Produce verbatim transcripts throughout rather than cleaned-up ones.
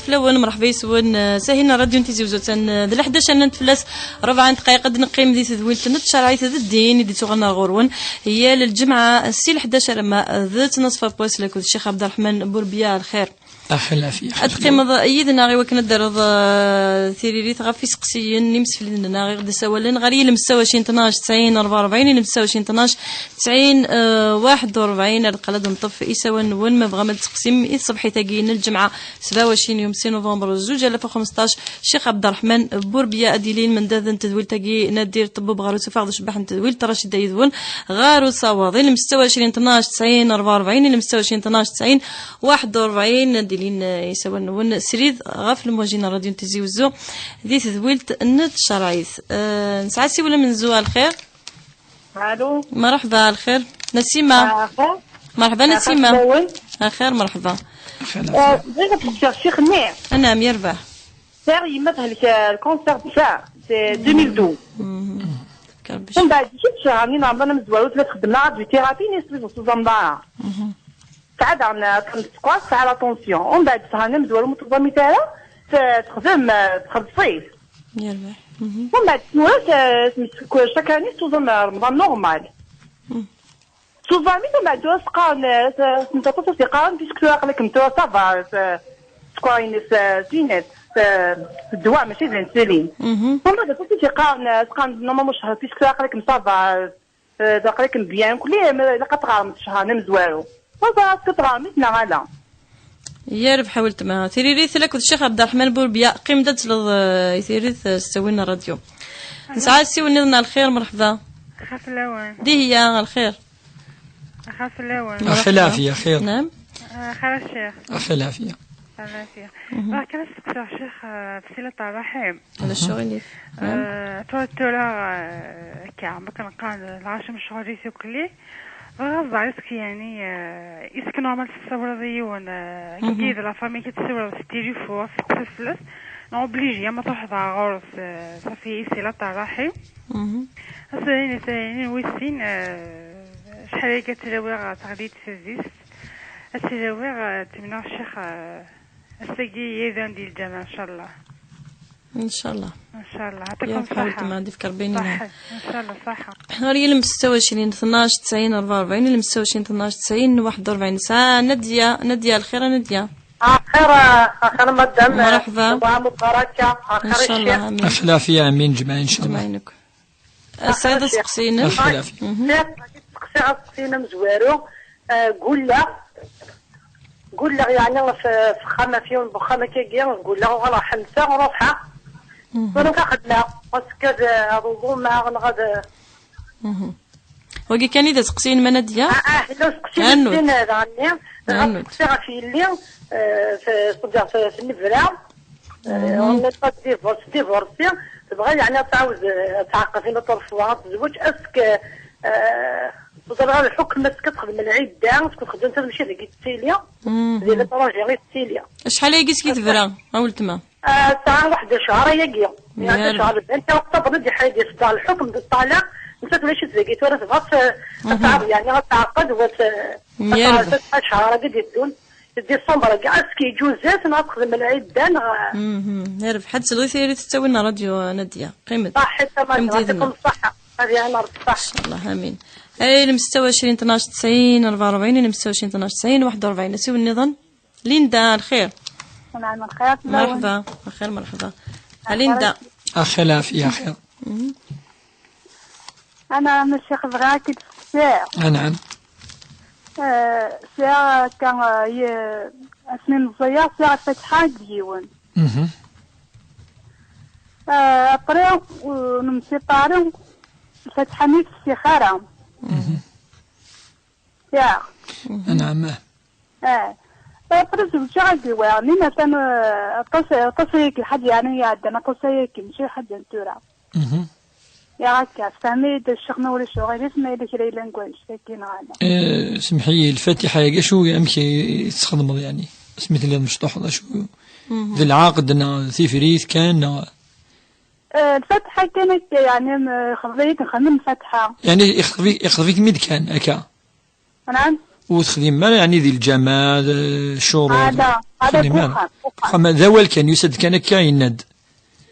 Lawan, mṛeḥba yes-wen, eh, sahin n radyu n Tizi Uzzu, atan, eh, d leḥdac nnant fell-as ṛebɛa n dqayeq ad neqqim di tedwilt n tcerɛit d ddin i d-ittuɣalen ar ɣur-wen yal lǧemɛa si leḥdac alamma d tnaṣfa n wass lakked Ccix Ɛebderreḥman Burbiya. Lxir. Axil ɛafya. Ad teqqimeḍ yid-neɣ i wakken ad d-terreḍ, eh, tiririt ɣef iseqsiyen n yimsefliden-nneɣ i ɣ-d-ssawalen ɣer yilem setta u ɛecrin tnac tesɛin rebɛa u rebɛin, yilem setta u ɛecrin tnac tesɛin, eh, waḥed u rebɛin. Ar deqqal ad neṭṭef isawalen-nwen ma tebɣam ad d-teqsim i tṣebḥit-agi n lǧemɛa seba u ɛecrin yum si nuvember zuǧ alaf u xemseṭṭac. Ccix Ɛebderreḥman Burbiya ad d-yilin mendad n tedwilt-agi, Nadir Ṭebbub ɣer usuffeɣ d ucebbaḥ n tedwilt, Racida yid-wen ɣer usawaḍ. Ilem setta u ɛecrin tnac tesɛin rebɛa u rebɛin, ilem setta u ɛecrin tnac tesɛin waḥed u rebɛin. Ad d-ilin, eh, isawalen-nwen srid ɣef lemwaji n ṛṛadyu n Tizi Uzzu di tedwilt n tcerɛit. Eh, nesɛa asiwel amenzu. Lxir. Alo. Mṛeḥba, lxir. Nasima. Ah, lxir. Mṛeḥba, Nasima. Lxir. Axir, mṛeḥba. Axir, lxir. Eh, bɣiɣ ad d-ǧǧeɣ ccix-nni. Anɛam, yerbeḥ. Sɛiɣ yemma tehlek, eh, lkanser d ta, c'est deux mille douze. Mhm. Tefka Rebbi ccfa. Mbeɛd, ccix ccehṛ-nni n Remḍan amezwaru tella txeddem la radiothérapie, ni sbis ur tuẓam ara. Mhm. Tesɛa daɣen, eh, aṭṭan n sskeṛ, tesɛa la tension. Mbeɛd, ccehṛ-nni amezwaru ur tuẓamit ara, t-, texdem, eh, txelleṣ-it. Yerbeḥ. Mhm. Mbeɛd, tura, eh, chaque année tuẓam, eh, Remḍan normal. Mhm. Tuẓam-it, mbeɛd tura s-qqaren, eh, s-, s-, s-, s-, s-, qqaren, puisque tura aql-ikem tura ça va, s-, sskeṛ-ines, eh, s-, s-, ddwa, mačči d insulin. Mhm. Wamma d aṭas i qqaren, eh, s-, qqaren, normalement, ccehṛ, puisque tura aql-ikem ça va, eh, d aql-ikem bien, kulli, eh, ilaq ad teɣrem ccehṛ-nni amezwaru. Ma ẓriɣ est-ce que teɣrem-it neɣ ala. Yerbeḥ a weltma. Tiririt lakked Ccix Ɛebderreḥman Burbiya, qqim-d ad tesleḍ, eh, i tiririt, eh, s ttawil n ṛṛadyu. Nesɛa asiwel nniḍen. Lxir, mṛeḥba. Xaf lawan. Dihiya, lxir. Xaf lawan. Axil ɛafya, xir. Naam. Ah, xir a ccix. Axil ɛafya. Xir ɛafya. Mhm. Bɣiɣ kan ad steqsiɣ ccix, ah, f silat ṛṛaḥim. Ala ccɣel-ik. Naam. Ah, tura, tura, ah, akka, ma kan qqaren lɣaci mecɣul i tukli. Bɣiɣ ad ẓreɣ est-ce que, yeɛni, ah, est-ce que normal tessawleḍ i yiwen, ah, mhm, kif la famille, ki tessawleḍ s tilifu, testeqsiḍ fell-as, neɣ obligé ma truḥeḍ ɣer ɣur-s, ah, safi i silat ṛṛaḥim? Mhm. Ass-a, ayen, ass-a, ayen, wis sin, eh, acḥal aya ad tt-awiɣ ɣer teɣlit tadist, ad tt-awiɣ, eh, ad tt-mleɣ ccix, eh, ass-agi yid-neɣ di lǧameɛ, ncallah. Ncallah. Ncallah. Yeɛṭikum ṣṣeḥḥa. Weltma, ad ifk Rebbi yina. Ṣaḥḥa. Ncallah, ṣaḥḥa. Ɣer yilem setta u ɛecrin tnac tesɛin rebɛa u rebɛin, yilem setta u ɛecrin tnac tesɛin waḥed u rebɛin. Sɛa Nadya, Nadya, lxir a Nadya. Axir, axir madam. Mṛeḥba. Ṣṣbeḥ mubaraka. Axir ncallah, amin. Axir ɛafya, amin, ǧemɛa, ncallah. Ǧemɛa-inek. Ass-a d aseqsi-inem. Axir ɛafya. Mhm. Sɛiɣ aseqsi amezwaru, eh, gulleɣ, gulleɣ yeɛni f-, f uxxam, f yiwen n uxxam akkagi, gulleɣ uɣaleɣ ḥemseɣ, ruḥeɣ. Mhm. Tura xedmeɣ, est-ce que ad, ad uẓumeɣ neɣ ad... Mhm. Wagi kan i d aseqsi-inem a Nadya? Ah, ah, illa useqsi n sin daɣenni, ad seqsiɣ ɣef yelli, eh, f-, f-, f-, f lebra. Eh, on n'est pas divorce, divorcé. Tebɣa yeɛni ad tɛawed, eh, ad tɛaqeb une autre fois, ad tezweǧ. Est-ce que, eh, teẓra lḥukm, est-ce que texdem lɛidda, est-ce que texdem, mačči deg i tettili, di l'étranger i tettili. Acḥal ayagi seg i tebra, a weltma? Eh, tesɛa waḥed ccehṛ ayagi. Yeɛni ccehṛ d anta octobre i d-iḥ-, i d-iṣedder lḥukm d ṭṭalaq. Nettat ulac-itt dagi tura, tebɣa ad t-, ad tɛawed, yeɛni ad tɛaqed, u ad t-, ad tɛaqed ccehṛ-agi d-iteddun. Décembre-agi, est-ce que yeǧǧuz-as neɣ ad texdem lɛidda neɣ... Mhm. Yerbeḥ, ad tesleḍ i tiririt tettawin n ṛṛadyu, Nadya. Qqimet. Ṣaḥit, a Nadya, yeɛṭikum ṣṣeḥḥa. Ad iɛin Ṛebbi ṣṣeḥḥa. Ncallah, amin. Ay, ilem setta u ɛecrin tnac tesɛin rebɛa u rebɛin, ilem setta u ɛecrin tnac tesɛin waḥed u rebɛin. Asiwel nniḍen. Linda, lxir. Nɛam, lxir. Mṛeḥba, lxir, mṛeḥba. A Linda. Axir ɛafya, axir. Mhm. Ana, a Ccix, bɣiɣ ad k-id-steqsiɣ. Anɛam. Eh, sɛiɣ akka, eh, ye-, asmi meẓẓiyeɣ, sɛiɣ lfatiḥa deg yiwen. Mhm. Eh, après, ur nemsipari, lfatiḥa-nni ur tfessix ara. Mhm. Sɛiɣ. Anɛam, ah. Eh. Après, zewǧeɣ ad d-iwaɣ. Nin atan, eh, aṭas, aṭas ayagi, ḥaǧa yeɛni iɛeddan, aṭas ayagi, mačči ḥaǧa n tura. Mhm. Ya akka, tefhem-iyi-d ccix, ma ulac uɣilif, ma yella kra yellan deg wannect-agi neɣ ala. Eh, semmeḥ-iyi, lfatiḥa-agi, acu, amek i, i tt-txedmeḍ, yeɛni? Asmi telliḍ mecṭuḥeḍ, acu? Mhm. D lɛaqed, neɣ d tifrit kan, neɣ? Eh, lfatiḥa kan akka, yeɛni, am, xḍeb-iyi-d, nxemmem lfatiḥa. Yeɛni, ixḍeb-ik, ixḍeb-ikem-id kan, akka? Nɛam. Ur texdimem ara, yeɛni, di lǧameɛ, d ccuruḍ? Ala, ala, deg uxxam, deg Axxam d awal kan, yusa-d kan akka, yenna-d.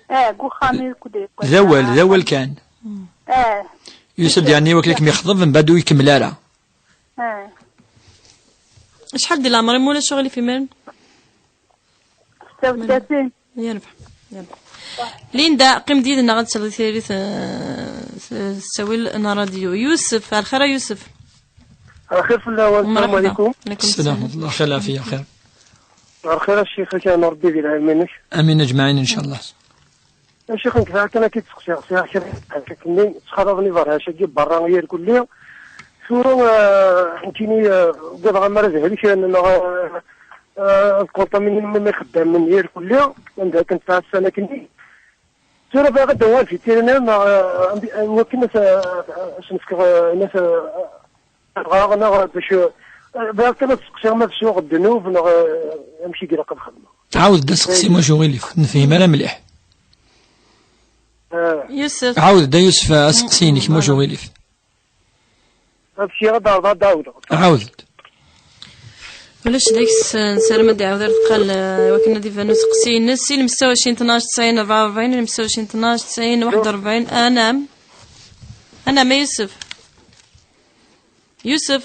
Eh, deg uxxam i kul-, d awal, d awal kan. Eh. Yusa-d, yeɛni, wakken ad kem-yexḍeb, mbeɛd ur ikemmel ara. Eh. Acḥal di leɛmer-im, ulac aɣilif imir-n? Setta u tlatin. Yerbeḥ, yerbeḥ. Linda, qqim-d yid-neɣ ad tesleḍ i tiririt, eh, s-, s ttawil n ṛṛadyu. Yusef, ar lxir a Yusef. Ar lxir fell-awen, السلام عليكم. وعليكم السلام ورحمة الله، خير العافية، خير. Ar lxir a ccix, ad k-yeɛnu Ṛebbi di lɛilma-inek. آمين أجمعين إن شاء الله. A ccix, nekk daɣ kan ad k-id-seqsiɣ, sɛiɣ kra n lḥaǧat-nni, ttxalaḍen iberhac-agi berra irkelli. Tura, eh, nekkini, eh, ugadeɣ amar ad helken, neɣ, eh, eh, ad contaminin même ixeddamen irkelli, anda akken tesɛa ssan akkenni. Tura bɣiɣ ad d-awiɣ vétérinaire, neɣ, eh, ambi-, eh, wakken ad s-, eh, as-nefkeɣ, eh, nas, eh, Dɣa, neɣ bac, eh, bɣiɣ kan ad seqsiɣ ma tsuɣ ddnub neɣ, eh, amek i ilaq ad xedmeɣ. Ɛawed-d aseqsi, maca ɣilif, nefhim ara mliḥ. Eh. Yusef. Ɛawed-d a Yusef aseqsi-inek, maca ɣilif. Ad k-yaɣ ad ɛawdeɣ, ad ɛawdeɣ. Ɛawed-d. Ulac deg-s, eh, nessaram ad d-iɛawed ar deqqal, eh, wakken ad iban useqsi-ines. I lemsawacin tnac tesɛin rebɛa u rebɛin, i lemsawacin tnac tesɛin waḥed u rebɛin. Anam. Anam a Yusef. Yusef.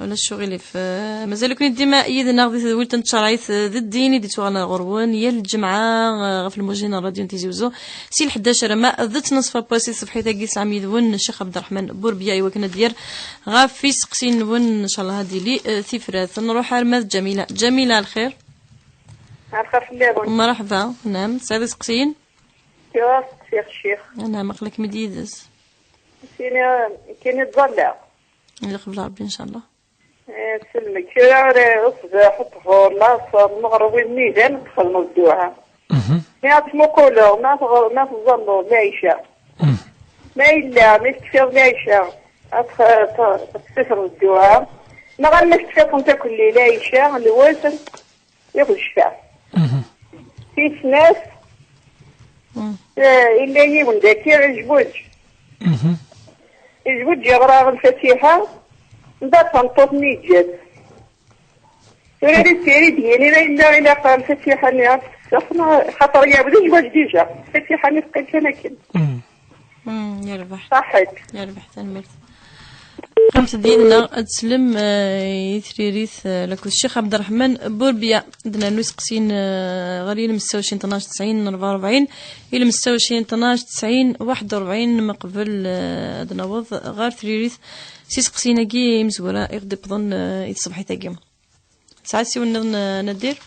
Ulac uɣilif. Eh, mazal-iken dima yid-neɣ di tedwilt n tcerɛit, eh, d ddin i d-ittwaɣen ɣur-wen yal lǧemɛa, eh, ɣef lmujin n ṛṛadyu n Tizi Uzzu, si lḥdac arma d ttnaṣfa n wass i tṣebḥit-agi. Tesɛam yid-wen Ccix Ɛebderreḥman Burbiya i wakken ad d-yerr ɣef iseqsiyen-nwen, ncallah ad d-tili, eh, tifrat. Nruḥ arma d Ǧamila. Ǧamila, lxir. Lxir fell-awen. Mreḥba, naam. Tesɛiḍ iseqsiyen? Tura seqsiɣ ccix. Naam, aql-ikem-id yid-s. Kini, kini ttẓallaɣ. Ilaq bla Ṛebbi, ncallah. Eh, selmek. Kra ara ṣṣbeḥ, ṭṭhur, laṣer, lmeɣreb, imidan, txedmeḍ dduɛa. Mhm. Mi ad tmuquleḍ, ma tɣ-, ma teẓẓalleḍ lɛica. Mhm. Ma yella, mi tekfiḍ lɛica, ad tx-, t-, tessutreḍ dduɛa. Neɣ arma tekfiḍ-tent akk lli lɛica, lwetr, Iɣ ccfa. Mhm. Tis snat, mm, eh, illa yiwen daki, ijbuǧ. Mhm. Ijbuǧ, yeɣra lfatiḥa, mbeɛd tameṭṭut-nni yeǧǧa-t. Tura di tiri d-yini ma yella ilaq lfatiḥa-nni ad tfessex, neɣ xaṭer yeɛbed ijbuǧ dija. Lfatiḥa-nni teqqim kan akken. Mm. Mm, yerbeḥ. Ṣaḥit. Yerbeḥ, tanemmirt. Qqimet-d yid-neɣ ad teslem, eh, i tririt, eh, lakked Ccix Ɛebderreḥman Burbiya. Ad d-nernu iseqsiyen, eh, ɣer ilem setta u ɛecrin tnac tesɛin rebɛa u rebɛin, ilem setta u ɛecrin tnac tesɛin waḥed u rebɛin, meqbel, eh, ad naweḍ ɣer tririt s iseqsiyen-agi imezwura i ɣ-d-iwwḍen, eh, i tṣebḥit-agi. Tesɛa ssiwen nniḍen, eh, Nadir?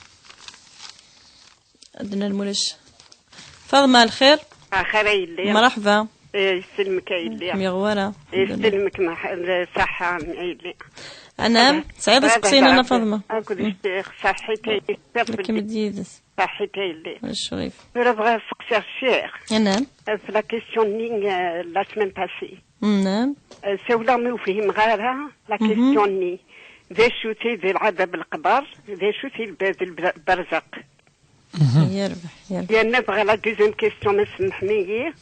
Ad d-nernu ulac. Faḍma, lxir? Axir a yelli. Mreḥba. Eh, yesselmek a yelli. Kem-iɣ wara. Yesselmek maḥ-, ṣaḥḥa a yelli. Anam, tesɛiḍ iseqsiyen a Nna Faḍma? Akked ccix, ṣaḥḥit a yelli. Kem-id yid-s. Ṣaḥḥit a yelli. Ulac ccɣif. Tura bɣiɣ ad seqsiɣ ccix. Anam. Ɣef la question-nni, eh, la semaine passée. Anam. Eh, sawleɣ mi ur fhimeɣ ara la question-nni. D acu-t i d lɛadab n leqber, d acu-t i lbad lberzaq? Mhm. Yerbeḥ, yerbeḥ. Yerna bɣiɣ la deuxième question, ma semḥem-iyi.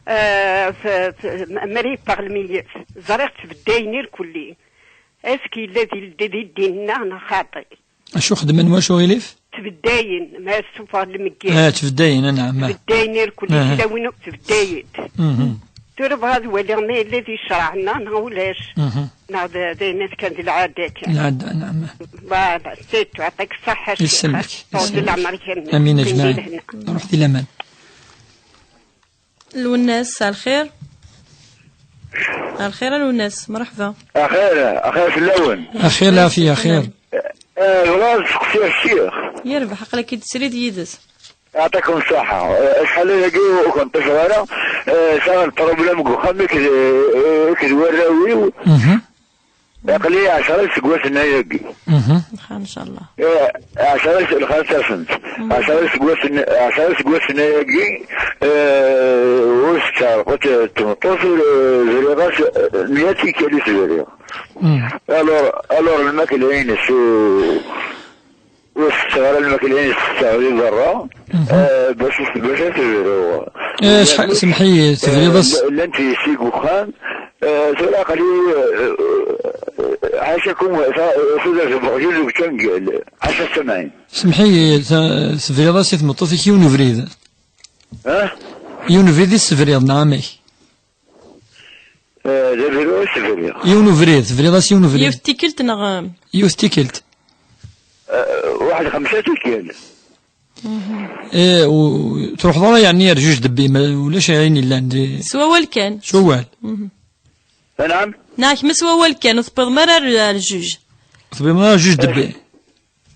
Euh, f-, f-, mari par lmeyyet. Ẓriɣ ttbeddayen irkelli. Est-ce que yella di, di, di ddin-nneɣ neɣ xaṭi? Acu xedmen, wacu ɣilif? Ttbeddayen, ma ssufeɣ lmeyyet. Ah, ttbeddayen, anɛam. Ttbeddayen irkelli, yella win ur ttbeddayen. Mhm. Tura bɣiɣ ad waliɣ ma yella di ccreɛ-nneɣ neɣ ulac. Mhm. Neɣ d, d ayen kan d lɛada kan. Lɛada, naɛam. Voilà, c'est tout. Yeɛṭik ṣṣeḥḥa, a Ccix. Yesselmek, yeɛṭik leɛmer kan. Amin, a jmaɛa. Ruḥ di laman. Lwennas, a lxir. A lxir, a Lwennas, mreḥba. Axir, axir fell-awen. Axir, lɛafiya, axir. Eh, bɣiɣ ad seqsiɣ ccix. Yerbeḥ, aql-ak-id srid yid-s. Yeɛṭikum ṣṣeḥḥa. Eh, acḥal ayagi ur ken-ṭṭifeɣ ara. Eh, sɛiɣ lproblem deg uxxam akked, eh, akked warraw-iw. Mhm. Aql-i ɛecra iseggasen ayagi. Mhm. Ncallah. Eh, ɛecra is-, lxaṣṣa-sent. Mhm. Ɛecra iseggasen, ɛecra iseggasen ayagi, eh, ur s-tt-ɛerqet tmeṭṭut, ur, eh, zriɣ-as, eh, mya tikkal i tebri. Mhm. Alors, alors, lmakla-ines, ur, ur tetteɣ ara lmakla-ines, tetteɣ di berra, mhm, eh, bac, bac ad tebru. Eh, acḥal, semmeḥ-iyi, tebriḍ-as? Eh, llant yessi deg uxxam, eh, tura aql-i, eh, eh, Ɛacakum, ta-, tudert n weɣyul deg tanggel. Ɛaca samaɛin. Semḥ-iyi, ta-, tebriḍ-as i tmeṭṭut-ik yiwen ubrid? Ha? Yiwen ubrid i s-tebriḍ, neɣ amek? Eh, d abrid i s-briɣ. Yiwen ubrid, tebriḍ-as yiwen ubrid. Yiwet tikkelt neɣ, eh? Yiwet tikkelt. Eh, waḥed xemsa tikkal. Eh, u-, truḥeḍ ara yeɛni ar juj debbi, ma ulac ayen yellan di. S wawal kan. S wawal. Mhm. Anɛam? Neɣ kemm s wawal kan, ur tewwiḍem ara ar, ar juj. Ur tewwiḍem ara ar juj debbi.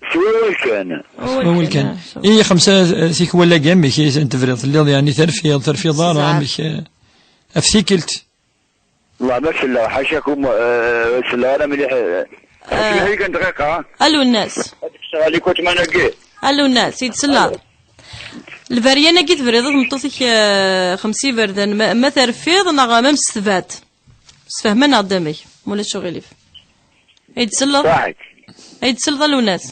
S wawal kan. S wawal kan. Ah, s wawal. I xemsa, eh, tikwal-agi, amek i n-tebriḍ? Telliḍ yeɛni terfiḍ, terfiḍ ara, Zeɛf. Amek, eh, ɣef tikkelt? Wallah, ma selleɣ, ḥacakum, eh, selleɣ ara mliḥ, eh. Eh. Semmeḥ-iyi kan dqiqa. A Lwennas. Ad kkseɣ alikutman-agi. A Lwennas, i d-selleɣ. Alo. Lberyan-agi tebriḍ i tmeṭṭut-ik, eh, xemsa iberdan, ma, ma terfiḍ neɣ ma mestbat? Sfehmem-aneɣ-d amek, ma ulac uɣilif. Ay d-selleḍ? Saḥit. Ay d-selleḍ a Lwennas?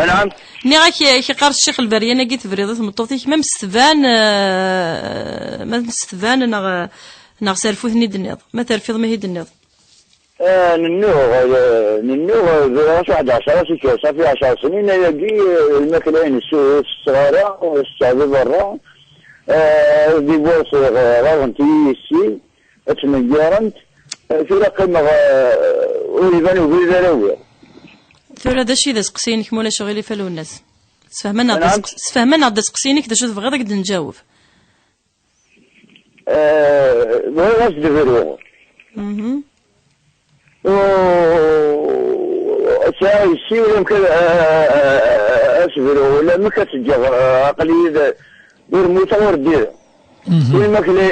Anɛam? Nniɣ-ak, ak-iqqar ccix lberyan-agi tebriḍ i tmeṭṭut-ik, ma mestban, eh, ma mestban neɣ, neɣ s rrfut-nni d-tenniḍ, ma terfiḍ ma i d-tenniḍ. Eh, nennuɣ, eh, nennuɣ, eh, ẓriɣ-as waḥed ɛecra tikkal, safi ɛecra snin ayagi, eh, lmakla-ines ur tetteɣ ara, ur tetteɣ di berra. Eh, di Buɛsir, eh, ɣarɣent-iyi yessi, ad ttmeggarent. Eh, tura qqimeɣ, eh, ur iban ubrid ara awiɣ. Tura d acu i d aseqsi-inek, ma ulac uɣilif a Lwennas? Sfehmem-aneɣ-d Anɛam? aseqs-, sfehmem-aneɣ-d aseqsi-inek, d acu tebɣiḍ ad k-d-nǧaweb? Eh, bɣiɣ ad s-d-bruɣ. Mhm. U-, sɛiɣ yessi, ulamek ad, a-, a-, a-, ad s-bruɣ, ulamek ad s-ǧǧeɣ, eh, aql-iyi d, ur mmuteɣ, ur ddiɣ. Mhm. Ulamek la,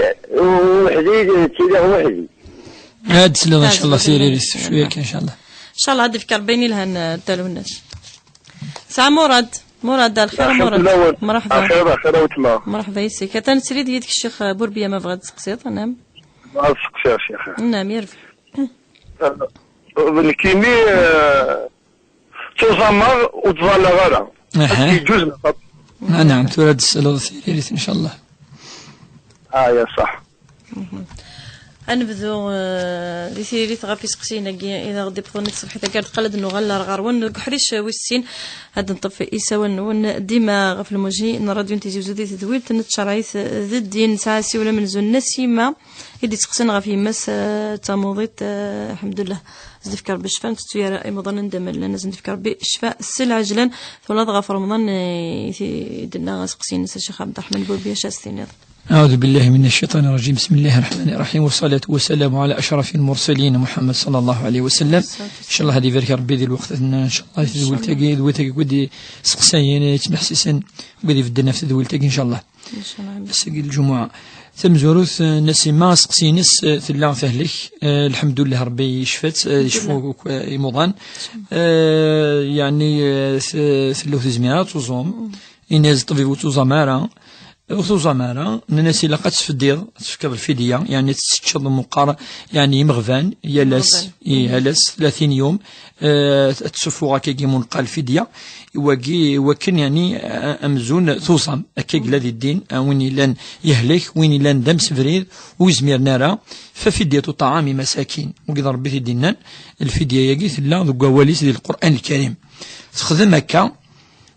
u-, weḥd-i, ttiliɣ weḥd-i. Ad tesliḍ, ad inchallah, tesliḍ, tiririt, inchallah. Cwiya kan, inchallah. Inchallah, ad d-ifk Rebbi ayen ilhan, eh, Dda Lwennas. Sɛa Murad. Murad, a lxir a Murad. Axir fell-awen. Mṛeḥba. Axir, axir a weltma. Mṛeḥba yes-k. Atan srid yid-k Ccix Burbiya, ma bɣiḍ ad tseqsiḍ, anɛam. Bɣiɣ ad seqsiɣ, Ccix. Anɛam, yerbeḥ. Eh, nekkini, eh, ttuẓameɣ ur ttẓallaɣ ara. Aha. Ad yeǧǧuz neɣ xaṭ? Anɛam, tura ad d-tesleḍ tiririt, inchallah. Ah, ya ṣaḥ. Mhm. Ad nebdu, eh, di tiririt ɣef iseqsiyen-agi i d aɣ-d-iwwḍen di tṣebḥit-agi, ar deqqal ad nuɣal ar ɣer-wen deg uḥric wis sin, ad neṭṭef isawal-nwen dima ɣef lmuji n Rradyu n Tizi Uzzu di tedwilt n tcerɛit d ddin. Nesɛa asiwel amenzu n Nasima i d-iseqsin ɣef yemma-s, eh, d tamuḍit, eh, alḥemdulillah, ad s-d-ifk Rebbi ccfa, ur nettettu ara imuḍan anda ma llan, ad sen-d-ifk Rebbi ccfa s lɛejlan. Twalaḍ ɣef Remḍan, eh, i t-, i d-tenna aseqsi-ines a Ccix Ɛebderreḥman Burbiya, acu ad s-tiniḍ? أعوذ بالله من الشيطان الرجيم. بسم الله الرحمن الرحيم. والصلاة والسلام على أشرف المرسلين محمد صلى الله عليه وسلم. إن شاء الله ad ibarek Rebbi di lweqt-nneɣ, إن شاء الله, إن شاء الله. Tedwilt-agi, d wid-agi i d-iseqsayen, yettneḥsisen, wid ibedden ɣef tedwilt-agi, إن شاء الله. إن شاء الله. Ass-agi n lǧumuɛa. Tamezwarut, eh, Nasima, aseqsi-ines, eh, tella tehlek, eh, lḥemdullah, Rebbi yecfa-tt, eh, yecfa akk, eh, imuḍan. Eh, yeɛni, eh, t-, tella ur tezmir ara ad tuẓum. Yenna-yas ṭṭbib ur tuẓam ara. Ur tuẓam ara, nnan-as ilaq ad tesfeddiḍ, ad tefkeḍ lfidya, yeɛni ad teččeḍ meqqar, yeɛni imeɣban, yal ass, i, yal ass, tlatin yum, eh, ad tessufuɣ akkagi munqa lfidya, i wagi, i wakken, yeɛni, a-, amzun tuẓam, akka yella di ddin, a, win yellan yehlek, win yellan d amsebrid, ur yezmiren ara, ففدية طعام مساكين, wagi d Rebbi i t-id-yennan, lfidya-yagi tella deg wawal-is di Lqur'an Lkarim. Texdem akka,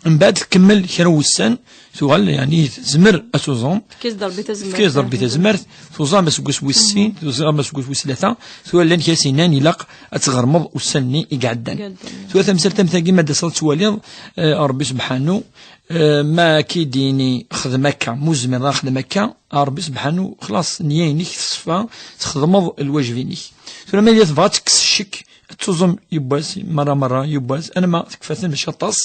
Mbeɛd tkemmel kra n wussan, tuɣal, yeɛni, tezmer ad tuẓum. Tefka-yas-d Rebbi tazmert. Tefka-yas-d Rebbi tazmert, tuẓam aseggas wis sin, tuẓam aseggas wis tlata, tura llan kra i s-yennan ilaq ad tɣermeḍ ussan-nni i iɛeddan. I iɛeddan. Tura tamsalt am tagi, ma d-taseḍ ad twaliḍ, eh, Rebbi sebḥanu, eh, ma akka i d-yini xdem akka, ma ur tezmireḍ ara xdem akka, Rebbi sebḥanu, xlaṣ, nniya-inek teṣfa, txedmeḍ lwajeb-inek. Tura ma yella tebɣa ad tekkes ccek, ad tuẓum yiwwas, merra merra, yiwwas, alma tekfa-ten mačči aṭas.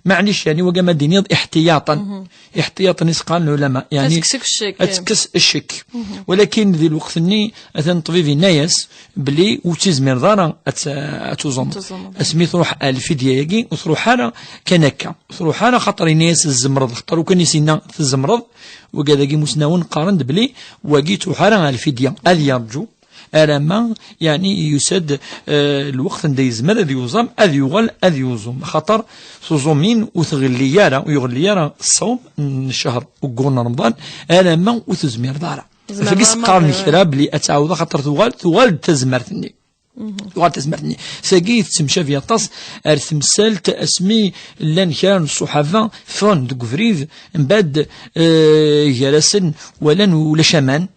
Maɛlic, yeɛni, wagi ma d-tiniḍ iḥtiyaṭan. Mhm. Iḥtiyaṭan i s-qqaren lɛulama, yeɛni, ad tekkes ccek. Ad tekkes ccek. Mhm. Walakin di lweqt-nni, atan ṭṭbib yenna-yas belli ur tezmireḍ ara ad t-, ad tuẓumeḍ. Ad tuẓumeḍ. Asmi truḥ ar lfidya-agi, ur truḥ ara kan akka. Ur truḥ ara xaṭer yenna-yas tzemreḍ, xaṭer lukan i s-yenna tzemreḍ, wigad-agi imusnawen qqaren-d belli wagi ur truḥ ara ar lfidya, ad yerǧu. Alamma, yeɛni, yusa-d, eh, lweqt anda yezmer ad yuẓam, ad yuɣal ad yuẓum. Axaṭer tuẓumin ur tɣelli ara, ur iɣelli ara ṣṣawm n ccehr, uggur n Remḍan, alamma ur tezmireḍ ara. Ɣef wagi i s-qqaren kra belli ad tɛawed, axaṭer tuɣal, tuɣal-d tazmert-nni. Uɣal tazmert-nni. Tagi tettemcabi aṭas ar temsalt asmi llan kra n ṣṣuḥaba ffɣen deg ubrid, mbeɛd, eh, gar-asen walan ulac aman,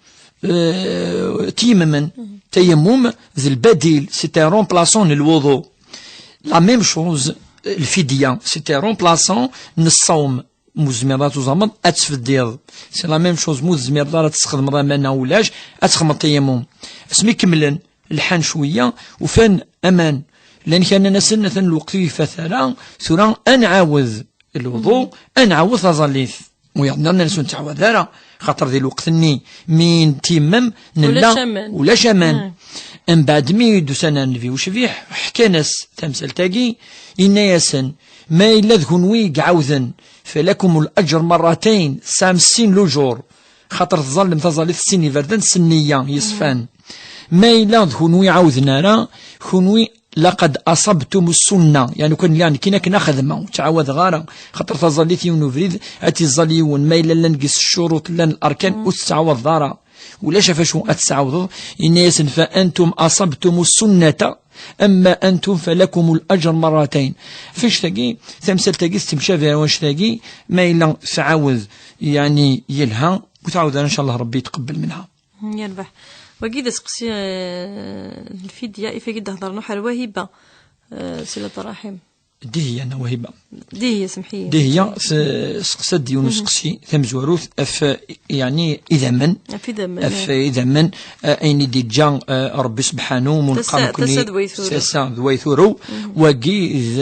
eh, teyemmen. Tayammum d lbadil, c'est un remplaçant n lwuḍu. La même chose, lfidya, c'est un remplaçant n ṣṣawm. Mu tezmireḍ ad tuẓameḍ, ad tfeddiḍ. C'est la même chose, mu tezmireḍ ara ad tesxedmeḍ aman neɣ ulac, ad texmeḍ tayammum. Asmi kemmlen, lḥan cwiya, ufan aman. Llan kra nnan-asen, atan lweqt ur ifat ara, tura ad nɛawed lwuḍu, ad nɛawed taẓallit. Wiyaḍ nniḍen ur nettɛawad ara, xaṭer di lweqt-nni mi n-, tiyemmem, nella ulac aman. Ulac aman. Mbeɛd mi d-usan ar Nnbi ucbiḥ, ḥkan-as tamsalt-agi, yenna-yasen, ma yella d kunwi i iɛawden, falakum al-ajr marratayn, tesɛam sin lujur, xaṭer tẓallem taẓallit s sin iberdan s nniya yeṣfan. Ma yella d kunwi iɛawden ara, kunwi laqad asabtum ssunna, yani kan lliɣ nekkini akken axedmeɣ, ur ttɛawadeɣ ara, xaṭer taẓallit yiwen ubrid, ad tt-iẓẓal yiwen, ma yella llan gis ccuruṭ, llan larkan, ur tettɛawadeḍ ara. Ulac ɣef acu ad tesɛawdeḍ, yenna-yasen, fa antum asabtum ssunnata, amma antum falakum al-ajr marratayn. Ɣef annect-agi, tamsalt-agi tettemcabi ar wannect-agi, ma yella tɛawed, yani yelha, ur tɛawed ara, ncallah Rebbi yetqebbel minha. Yerbeḥ. Wagi d aseqsi, eh, lfidya, ifagi d-hedren uḥer wahiba, eh, silat rahim. Dihiya neɣ wahiba? Dihiya, semḥ-iyi. Dihiya, s-, seqsa-d yiwen useqsi tamezwarut ɣef, yani, idammen. Ɣef idammen, ɣef idammen, eh, ayen i d-iǧǧa, eh, Rebbi subḥanu, mu neqqar nekkni tasa d way turew. Tasa d way turew. Wagi d,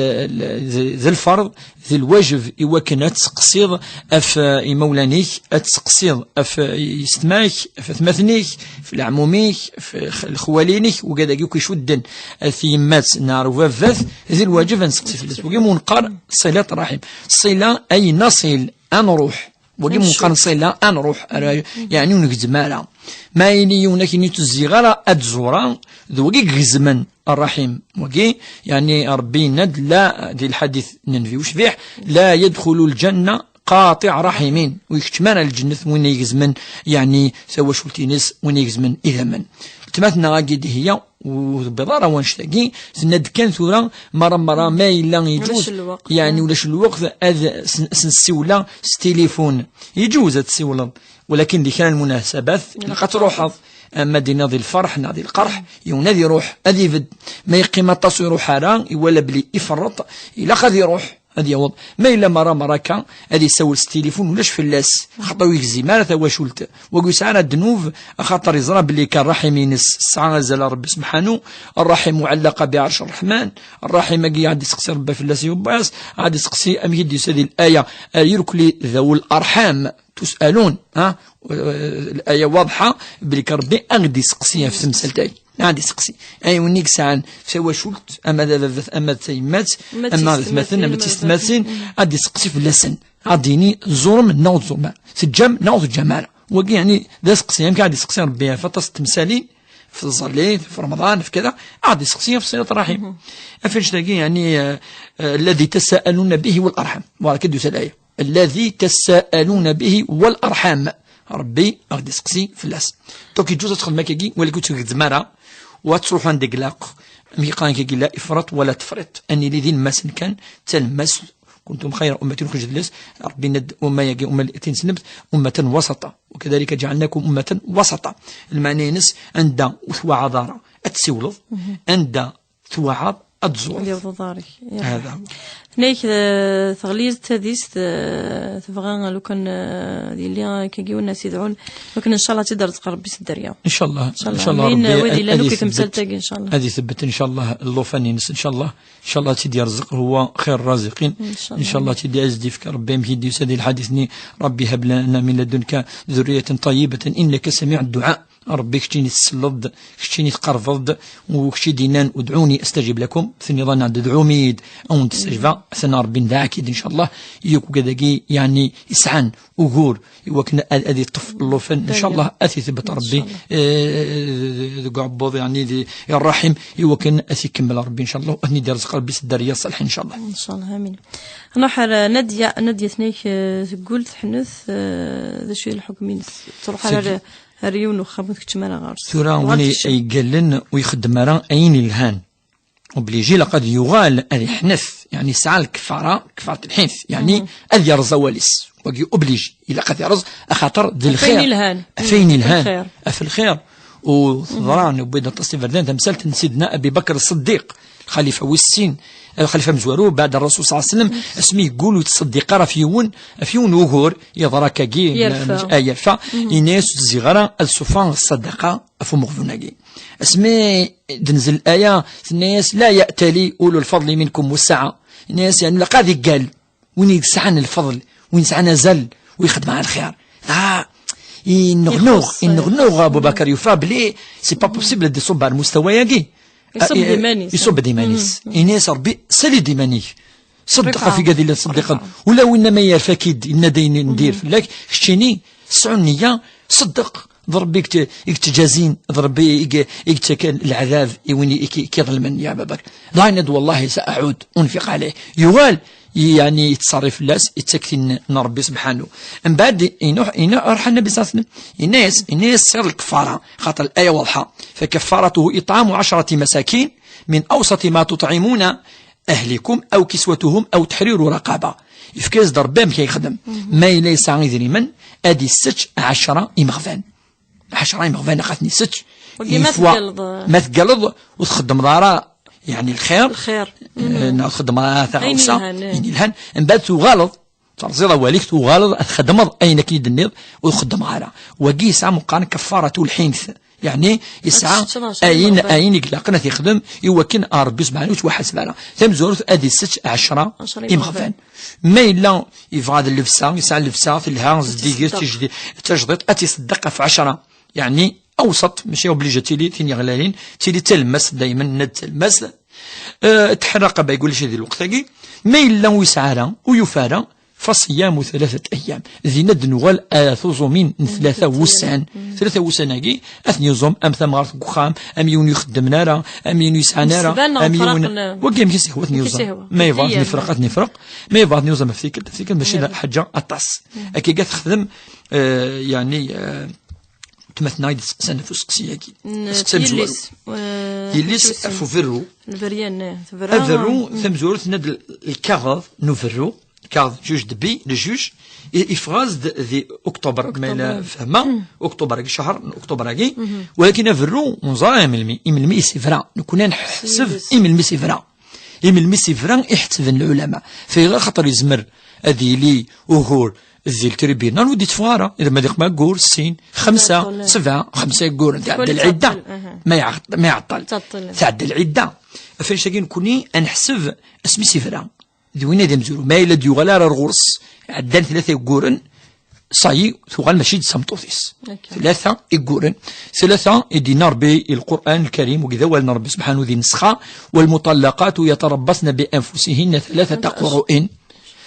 d, d lferḍ, d lwajeb i wakken ad tseqsiḍ ɣef, eh, imawlan-ik, ad tseqsiḍ ɣef, eh, yessetma-k, ɣef atmaten-ik, ɣef leɛmum-ik, ɣef x-, lexwali-inek, wigad-agi akk icudden ɣef tyemmat neɣ ɣer ubabat, d lwajeb ad nseqsi fell-as. Wagi mu neqqar ṣilat rahim. Ṣila ay naṣil, ad nruḥ. Wagi mu neqqar ṣila, ad nruḥ. Ara, yani ur negzem ara. Ma yili yiwen akken ur tezziɣ ara ad tẓura, d wagi i igezmen ṛṛaḥim. Wagi, yani Ṛebbi yenna-d la di lḥadit n Nnbi ucbiḥ, la yadxulu lǧanna qaṭiɛ raḥimin, ur ikeččem ara lǧennet win igezmen, yani tawacult-ines, win igezmen idammen. Tma tenna agi Dihiya, ur tebbiḍ ara wanect-agi, tenna-d kan tura, mara mara ma yella yeǧuz, ulac lweqt, yani ulac lweqt ad s-, s-, nessiwla s tilifun. Yeǧuz ad tessiwleḍ, walakin di kra n lmunasabat, ilaq ad truḥeḍ. Ama dina di lferḥ neɣ di lqerḥ, yiwen ad iruḥ, ad ibedd. Ma yeqqim aṭas ur iruḥ ara, iwala belli iferreṭ, ilaq ad iruḥ. Ad yaweḍ. Ma yella mara mara akka, ad isawel s tilifun, ulac fell-as. Xaṭer ur yegzim ara tawacult. Wagi ur yesɛi ara ddnub, axaṭer yeẓra belli kan ṛṛaḥim-ines tesɛa azal ar Ṛebbi subḥanu, ṛṛaḥim muɛallaqa bi ɛerc ṛṛeḥman, ṛṛaḥim-agi ad iseqsi Ṛebbi fell-as, yewweḍ-as, ad iseqsi amek i d-yusa di laya, ar yirkli dawi l-arḥam, tus'alun, ha? Laya waḍḥa, belli kan Ṛebbi ad d-iseqsi ɣef temsalt-agi. Ad iseqsi. Ay win i yesɛan tawacult, ama d ababat, ama d tayemmat, ama d atmaten, ama d tisetmatin, ad iseqsi fell-asen. Ad d-yini, tẓurem neɣ ur tẓurem ara. Teǧǧam neɣ ur teǧǧam ara. Wagi, yani, d aseqsi. Amek ad iseqsi Ṛebbi ɣef aṭas n temsalin, f tẓallit, f Remḍan, f kada, ad iseqsi ɣef ṣilat ṛṛaḥim. Ɣef annect-agi, yani, eh, eh, الذي تساءلون به والأرحام. Barak ad d-yusa laya. الذي تساءلون به والأرحام. Ṛebbi ad ɣ-d-iseqsi fell-as. Donc, yeǧǧuz ad txedmem akkagi, walakin ur tgezzem ara, u ad truḥem anda ilaq. Amek i qqaren akkagi, la ifrat wala tefriṭ. Ad nili d ilmasen kan, d talemmast, كنتم خير أمة أخرجت للناس. Ṛebbi yenna-d umma-agi, umma tineslemt, أمة وسطا. وكذلك جعلناكم أمة وسطا. Lmeɛna-ines, anda ur twaɛaḍ ara, ad tessiwleḍ, anda twaɛaḍ ad tẓureḍ. Ad yaweḍ uḍar-ik. Hada huwa. Tenna-yak, eh, teɣli tadist, eh, tebɣa lukan, eh, yili akkagi win as idɛun, lukan ncallah ad tt-id-irzeq Ṛebbi s dderya. Ncallah, ncallah. Ncallah Ṛebbi ad, ad itbebbet, ncallah. Ad itbebbet ncallah llufan-ines, ncallah. Ncallah ad tt-id-irzeq, huwa xir ṛṛaziqin. Ncallah. Ncallah ad tt-id-, ad as-d-ifk Ṛebbi amek i d-yusa di lḥadit-nni, رب هب لنا من لدنك ذرية طيبة إنك سميع الدعاء. Ṛebbi, keččini tselleḍ-d, keččini tqerbeḍ-d, u kečč i d-yennan, ادعوني أستجب لكم, tenniḍ-aneɣ-d, ادعوني-d, ad wen-d-stajbeɣ, atan Ṛebbi ndɛa-k-id, ncallah, i akk wigad-agi, yani, yesɛan ugur, i wakken ad, ad iṭṭef llufan, ncallah, ad t-itbebbet Ṛebbi, eh, deg uɛebbuḍ, yani, di, ṛṛaḥim, i wakken ad t-ikemmel Ṛebbi, ncallah, ad ten-id-irzeq Ṛebbi s dderya ṣṣaliḥa, ncallah. Ncallah, amin. Nruḥ ar Nadya, Nadya tenna-yak, eh, teggul, teḥnet, eh, d acu i lḥukm-ines? Truḥ ar Ar yiwen uxxam ur tkeččem ara ɣer-s. Tura win i yeggallen ur ixeddem ara ayen ilhan, obligé ilaq ad yuɣal ad iḥnet, yeɛni yesɛa lkefara, kefara n lḥint, yeɛni ad yerẓ awal-is. Wagi obligé, ilaq ad yerẓ, axaṭer d lxir. Ɣef ayen ilhan. Ɣef ayen ilhan. Ɣef lxir. U teḍra, newwi-d aṭas n iberdan, tamsalt n Sidna Abi Bakr Ṣṣeddiq, lxalifa wis sin, lxalifa amezwaru, baɛd Rrasul ṣalla Llahu ɛalayhi wa sallam, asmi yeggul ur yettṣeddiq ara ɣef yiwen, ɣef yiwen wugur, yeḍra akkagi, yerfa. Yenna-as ur tezziɣ ara ad sufɣeɣ ṣṣadaqa ɣef umeɣbun-agi. Asmi d-tenzil laya, tenna-as: "La ya'tali ulul fadli minkum wassa'a." Yenna-as, yeɛni, ilaq ad iggal win yesɛan lfeḍl, win yesɛan azal, win ixeddmen lxir. Ah, yenneɣnuɣ, yenneɣnuɣ Abu Bakr, yufa belli c'est pas possible ad iṣubb ar lmustawa-agi. Iṣubb d iman-is. Iṣubb d iman-is. Ini-as Rebbi, sali-d iman-ik. Ṣeddeq ɣef igad yellan ṣeddiqen. Ula winna ma yerfa-k-id, yenna-d ayen n dir fell-ak, keččini, sɛu nniya, ṣeddeq. D Rebbi i k-t-, i k-ttjazin, d Rebbi i k-, i k-ttaken leɛdab i win i k-, i k-iḍelmen, ya Abu Bakr. Dɣa yenna-d, "Wallahi sa aɛud, unfiq ɛalayh." Yuɣal, yeɛni yettṣerrif fell-as, yettak tin n Rebbi subḥanu. Mbeɛd, inuḥ, inuḥ, iruḥ Nnabi ṣalla Llahu ɛalayhi wa sallam, yenna-as, yenna-as, ṣṣir lkefara, xaṭer laya waḍḥa. "Fakafaratuhu itɛamu ɛecrati masakin min awsati ma tuṭɛimuna ahlikum aw kiswatuhum aw teḥriru raqaba." Yefka-as-d Rebbi amek ay yexdem. Ma yella yesɛa idrimen, ad issečč ɛecra imeɣban. Ɛecra imeɣban ad ten-issečč. Wagi ma teggaleḍ, ma teggaleḍ ur txeddmeḍ ara, yeɛni lxir, lxir. Eh, neɣ txeddmeḍ ara taɣawsa, ayen ilhan, eh, ayen ilhan. Mbeɛd tuɣaleḍ, terẓiḍ awal-ik, tuɣaleḍ ad txeddmeḍ ayen akken i d-tenniḍ, ur txeddmeḍ ara. Wagi yesɛa meqqar kaffaratu lḥint. Yeɛni, yesɛa ayen, ayen i ilaqen ad t-ixdem i wakken a Rebbi subḥanahu ur yettwaḥaseb ara. Tamezwarut, ad issečč ɛecra imeɣban. Ma yella yebɣa ad llebsa, yesɛa llebsa telha, zeddiget, tajdi-, tajdiṭ, ad tt-iṣeddeq ɣef ɛecra. Yeɛni, awṣaṭ, mačči obligé ad tili tin yeɣlalin, tili d talemmast, daymen, nna d talemmast. Eh, teḥraq, aba yegul di lweqt-agi. Ma yella ur yesɛi ara, ur yufi ara, فصيام ثلاثة أيام. Dinna ad d-nuɣal ar tuẓumin n tlata wussan. Tlata wussan-agi, ad ten-yuẓum am tamɣart deg uxxam, am yiwen ur ixeddmen ara, am yiwen ur yesɛan ara, am yiwen. Wagi amek i s-ihwa ad ten-yuẓum. Ma yebɣa ad ten-ifreq, ad ten-ifreq. Ma yebɣa ad ten-yuẓum ɣef tikkelt, ɣef tikkelt, mačči d ḥaǧa aṭas. Akka i texdem, eh, yeɛni, eh, tmatna i d-isteqsan ɣef useqsi-agi. Aseqsi amezwaru. Yelli-s, eh, yelli-s ɣef uberru. Lberyan, eh, tebra. Aberru, tamezwarut, tenna-d l-, lkaɣeḍ n uberru. Lkaɣeḍ juge de paix, le juge, i-, yeffeɣ-as-d di Octobre, ma yella fehmeɣ, Octobre-agi, ccher n Octobre-agi. Walakin aberru, ur neẓri ara imelmi, imelmi i s-yebra. Nekkni ad nḥesseb imelmi i s-yebra. Imelmi i s-yebra i ḥettben lɛulama. Fayɣer? Xaṭer yezmer ad yili ugur di ltribunal ur d-yetteffeɣ ara. Ilemma d iqma aggur, sin, xemsa, sebɛa, xemsa igguren. Tɛedda lɛidda. Ma iɛeṭ-, ma iɛeṭṭel. Tɛedda lɛidda. Ɣef wannect-agi nekkni ad neḥseb asmi i s-yebra. D winna i d amezwaru. Ma yella d-yuɣal ara ar ɣur-s, ɛeddan tlata igguren, ça y est, tuɣal mačči d tameṭṭut-is. Tlata igguren. Tlata i d-yenna Rebbi i Lqur'an Lkarim, wagi d awal n Rebbi subḥanahu di nnessxa, والمطلقات يتربصن بأنفسهن ثلاثة قروء.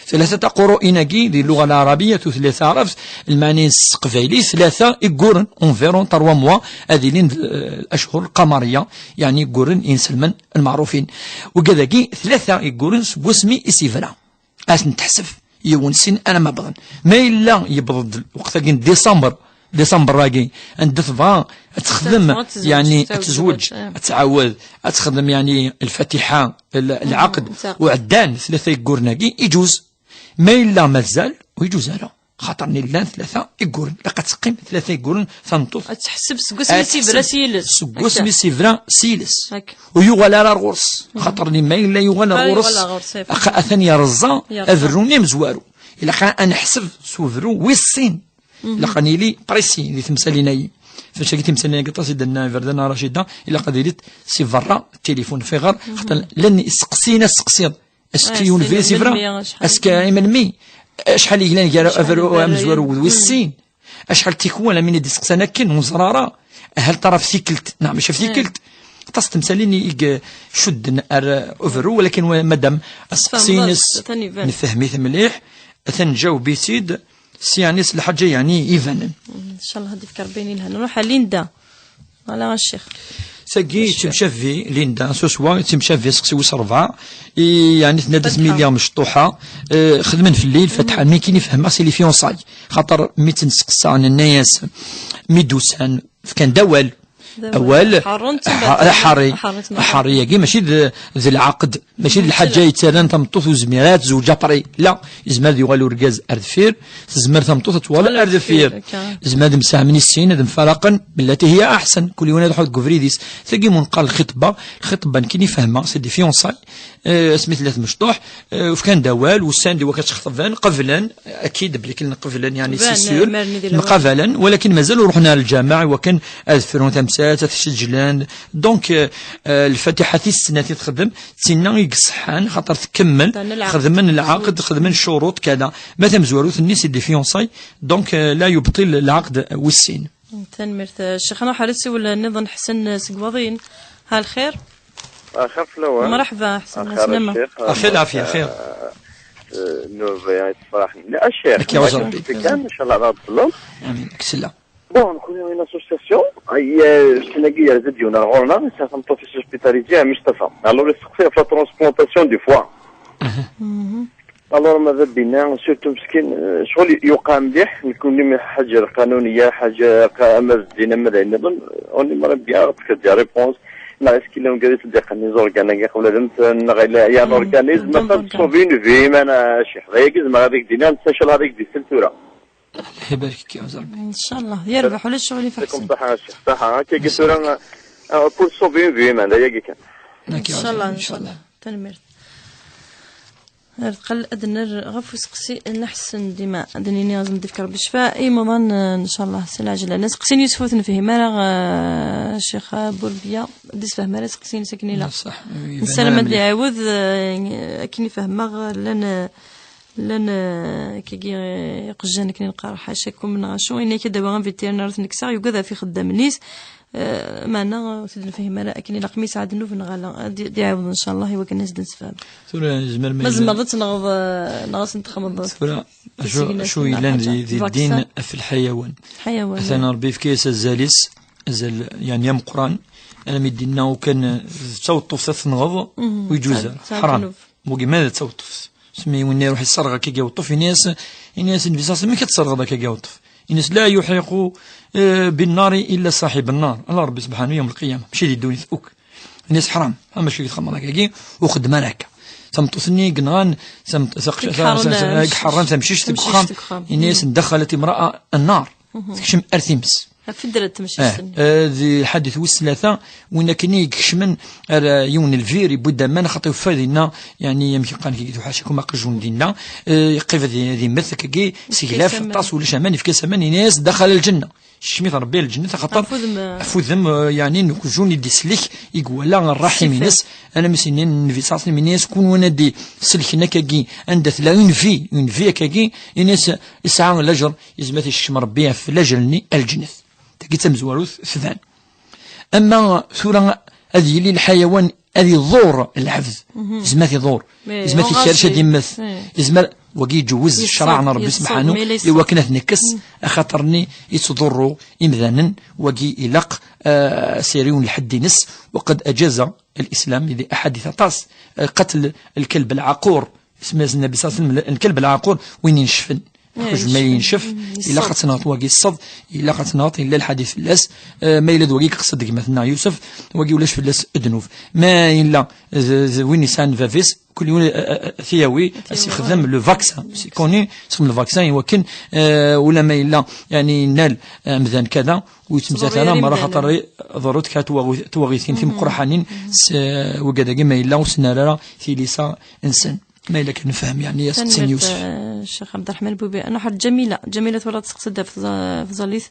Tlata qru'in-agi, di lluɣa lɛarabiya, tutlayt taɛrabt, lmeɛna-ines s teqbaylit, tlata igguren, environ trois mois, ad ilin d, eh, lacḥur lqamariya, yeɛni igguren inselmen lmeɛrufin. Wigad-agi, tlata igguren seg wasmi i s-yebra. Ad ten-teḥseb, yiwen, sin, alamma wwḍen. Ma yella yewweḍ-d lweqt-agi n décembre, décembre-agi, anda tebɣa ad texdem, yeɛni ad tezweǧ, ad tɛawed, ad texdem, yeɛni lfatiḥa, l-, lɛaqed, u ɛeddan tlata igguren-agi, iǧuz. Ma yella mazal, ur iǧuz ara. Xaṭer llan tlata igguren. Ilaq ad teqqim tlata igguren tameṭṭut. Ad teḥseb seg wasmi i s-yebra s yiles. Seg wasmi i s-yebra s yiles. Ur yuɣal ara ar ɣur-s. Xaṭer ma yella yuɣal ar ɣur-s, atan yerẓa aberru-nni amezwaru. Ilaq ad neḥseb s uberru wis sin. Ilaq ad nili précis di temsalin-agi. Fec-agi timsalin-agi aṭas i d-tenna Iberdan Racida, ilaq ad ilint si berra tilifun. Fayɣer? Xaṭer llan iseqsiyen ad teseqsiḍ. Est-ce que yiwen ubrid i s-yebra? Est-ce que imelmi? Acḥal i yellan gar aberru amezwaru d wis sin? Acḥal tikwal am win i d-iseqsan akken, ur neẓri ara. Hal tara ɣef tikkelt, neɣ mačči ɣef tikkelt? Aṭas n temsalin i icudden ar uberru, walakin madam aseqsi-ines nefhem-it mliḥ, atan nǧaweb-itt-id s, yeɛni, s lḥaǧa, yeɛni, ibanen. Ncallah ad ifk Rebbi ayen ilhan. Nruḥ ar Linda. Ala a ccix. Tagi yettemcabi Linda, ce soir yettemcabi seqsi wis rebɛa, i, yeɛni tenna-d asmi lliɣ mecṭuḥa, eh, xedmen fell-i lfatiḥa, mi kini fehmeɣ c'est les fiançailles. Xaṭer mi tt-nesteqsa, nenna-yas, mi d-usan, fkan-d awal. Awal, ḥerren-tt, ḥa-, ḥerri. Ḥerri-tt. Ḥerri-agi mačči d, d lɛaqed, mačči d lḥaǧa yettarran tameṭṭut ur zmir ara ad tezweǧ après. La, yezmer ad yuɣal urgaz ar deffir, tezmer tameṭṭut ad tuɣal ar deffir. Akka. Yezmer ad msehhmen i sin, ad mfaraqen, bellati hiya aḥsen, kul yiwen ad iḥudd deg ubrid-is. Tagi mu neqqar lxitba, lxitba nekkini fehmeɣ, c'est des fiançailles. Eh, asmi tella tmecṭuḥ, eh, ufkan-d awal, usan-d i wakka ttxeṭben, qeblen, akid belli kan qeblen, yeɛni, c'est sûr, mqabalen, walakin mazal ur ruḥen ar lǧameɛ i wakken ad frun tamsalt, ad t-seǧlen. Donc, eh, eh, lfatiḥa tis snat i texdem, d tinna i iṣeḥḥan, xaṭer tkemmel, xedmen lɛaqed, xedmen ccuruṭ, kada. Ma tamezwarut-nni, c'est des fiançailles, donc, eh, la yebṭil lɛaqed wis sin. Tanemmirt, eh, Ccix. Nruḥ ar usiwel nniḍen, Ḥsen, eh, seg Waḍin. Ha lxir. Axir fell-awen. Mṛeḥba, Ḥsen, axir, ɛeslama. Axir, lɛafya, axir. Eh, eh, nnuba-a yettefraḥen. A Ccix, akka, ma akken kan, inchallah, ad tṣellem. Amin, ksella. Bon, nekkni une association, ay, eh, ssnagi yerza-d yiwen ar ɣur-neɣ, yesɛa tameṭṭut-is hospitalisée à Mustapha. Alors, yesteqsi ɣef la transplantation du foie. Alors, ma d abina, surtout meskin, eh, ccɣel yuqa mliḥ, nekkni mi ḥaǧa lqanuniya, ḥaǧa qa-, ama d ddin, ama d ayen nniḍen, on aimerait bien des réponses. Neɣ est-ce qu'il y a un organisme d-iqqen les organes-agi qbel ad mmten, neɣ yella, il y a un organisme, ma d sauver une vie, ma na, Ccix. D ayagi zemreɣ ad ak-d-iniɣ, netta ncallah ad ak-d-isel tura. Llah ibarek-ik, ya Rebbi. Inchallah. Yerbeḥ, ulac ccɣel ifeḥsen. Ṣaḥa, Ccix, ṣaḥa. Akkagi tura, eh, pour sauver une vie, man, d ayagi kan. Inchallah, inchallah. Tanemmirt. Ar tqal ad nerr ɣef useqsi n Ḥsen dima, ad nini azem difk Rebbi ccfa, imuḍan, eh, inchallah, s lɛejla. Neseqsi n Yusef ur t-nefhim ara, eh, Ccix Burbiya, ad d-isfehmi ara aseqsi-ines akken ilaq. Ṣaḥ, nessaram ad d-iɛawed, eh, akken i fehmeɣ, llan, eh, llan, eh, akkagi, eh, iqjan akken i neqqar, ḥacakum neɣ acu, ini-ak ad d-awiɣ un vétérinaire ad t-nekkseɣ, yugad ɣef ixeddamen-is, Eh, meɛna ur t-id-nefhim ara akken ilaq, mi yesɛa ddnub neɣ ala. Ad d-, d-iɛawed, ncallah, i wakken ad s-d-nesfeham. Tura, yezmer ma tzemreḍ ad tenɣeḍ, eh, neɣ ad sen-txedmeḍ. Tura, acu, acu yellan di, di ddin ɣef lḥayawan? Lḥayawan. Atan Rebbi yefka-yas azal-is, azal, yeɛni, ameqqran, almi d-inna ukan, eh, d taweṭṭuft ad tenɣeḍ, ur yeǧuz ara. Tesɛa ddnub. Ḥram. Wagi ma d taweṭṭuft. Smi win iruḥ iṣerɣ akkagi aweṭṭuf, ini-as, ini-as Nnbi ṣaṣa, amek ad tṣerɣeḍ akkagi aweṭṭuf? Ini-as, la yuḥriqu, eh, binnari illa saḥib nnar. Ala Rebbi subḥanu yawm lqiyama, mačči di ddunit akk. Ini-as, ḥram, ha mačči txedmeḍ akkagi, ur xeddem ara akka. Tameṭṭut-nni i yenɣan, tam-, taqc-, i iḥeṛṛen tamcict deg uxxam, ini-as, daxalat imra'a nnar, tekcem ar times. Ɣef ddret tmeccict-nni. Eh, eh, di lḥadit wis tlata, win akken i ikecmen ar, eh, yiwen n lbir, yewwi-d aman, xaṭi yufa dinna, yeɛni, amek i qqaren kigi, tuḥac akum aqjun dinna, eh, yeqqim ad, ad immet, akkagi, seglaf, aṭas, ulac aman, yefka-as aman, yenna-yas, daxal lǧenna. Kecmet Rebbi ar lǧennet, axaṭer ɣef udem, eh, yeɛni, n uqjun i d-isellek, i iwala rraḥim-ines, alammi s-, yenna Nnbi ṣaṣa, yenna-yas, kun win ad d-iselken akkagi, anda tella une vie, une vie akkagi, yenna-yas, yesɛa lajer, yezmer ad t-isekcem Rebbi ɣef lajer-nni ar lǧennet. Tagi d tamezwarut tban. Ama tura ad yili lḥayawan ad iḍur lɛebd. Yezmer ad iḍur. Yezmer ad ikerrec ad immet. Yezmer, wagi iǧewwez ccṛeɛ n Rebbi subḥanu, i wakken ad t-nekkes, axaṭer-nni yettḍurru imdanen, wagi ilaq, eh, siri n lḥedd-ines, وقد أجاز الإسلام di aḥadit aṭas, eh, قتل الكلب العقور. Isem-as Nnbi ṣaṣa, lkelb lɛaqur, win inecfen. Ḥuj ma yencef, ilaq ad tenɣeḍ wagi ṣṣeḍ, ilaq ad tenɣeḍ, yella lḥadit fell-as, eh, ma yella d wagi i yeqsed gma-tneɣ Yusef, wagi ulac fell-as ddnub. Ma yella d, d win yesɛan bab-is, kul yiwen, eh, eh, eh, tiyawi, ad s-ixdem le vaccin. C'est connu, sexdem le vaccin, i wakken, eh, ula ma yella, yeɛni, innal, eh, amdan kada, ur yettmzat ara, mara xaṭer ḍerrunt kra twaɣi-, twaɣitin timeqqraḥanin, s, eh, wigad-agi ma yella ur snar ara tilisa-nsen. Ma yella kan nefhem, yeɛni, aseqsi n Yusef. Tanemmirt, eh, Ccix Ɛebderreḥman Bubi. Ad nruḥ ar Ǧamila. Ǧamila, twalaḍ teqsed ɣef tẓa-, tẓallit.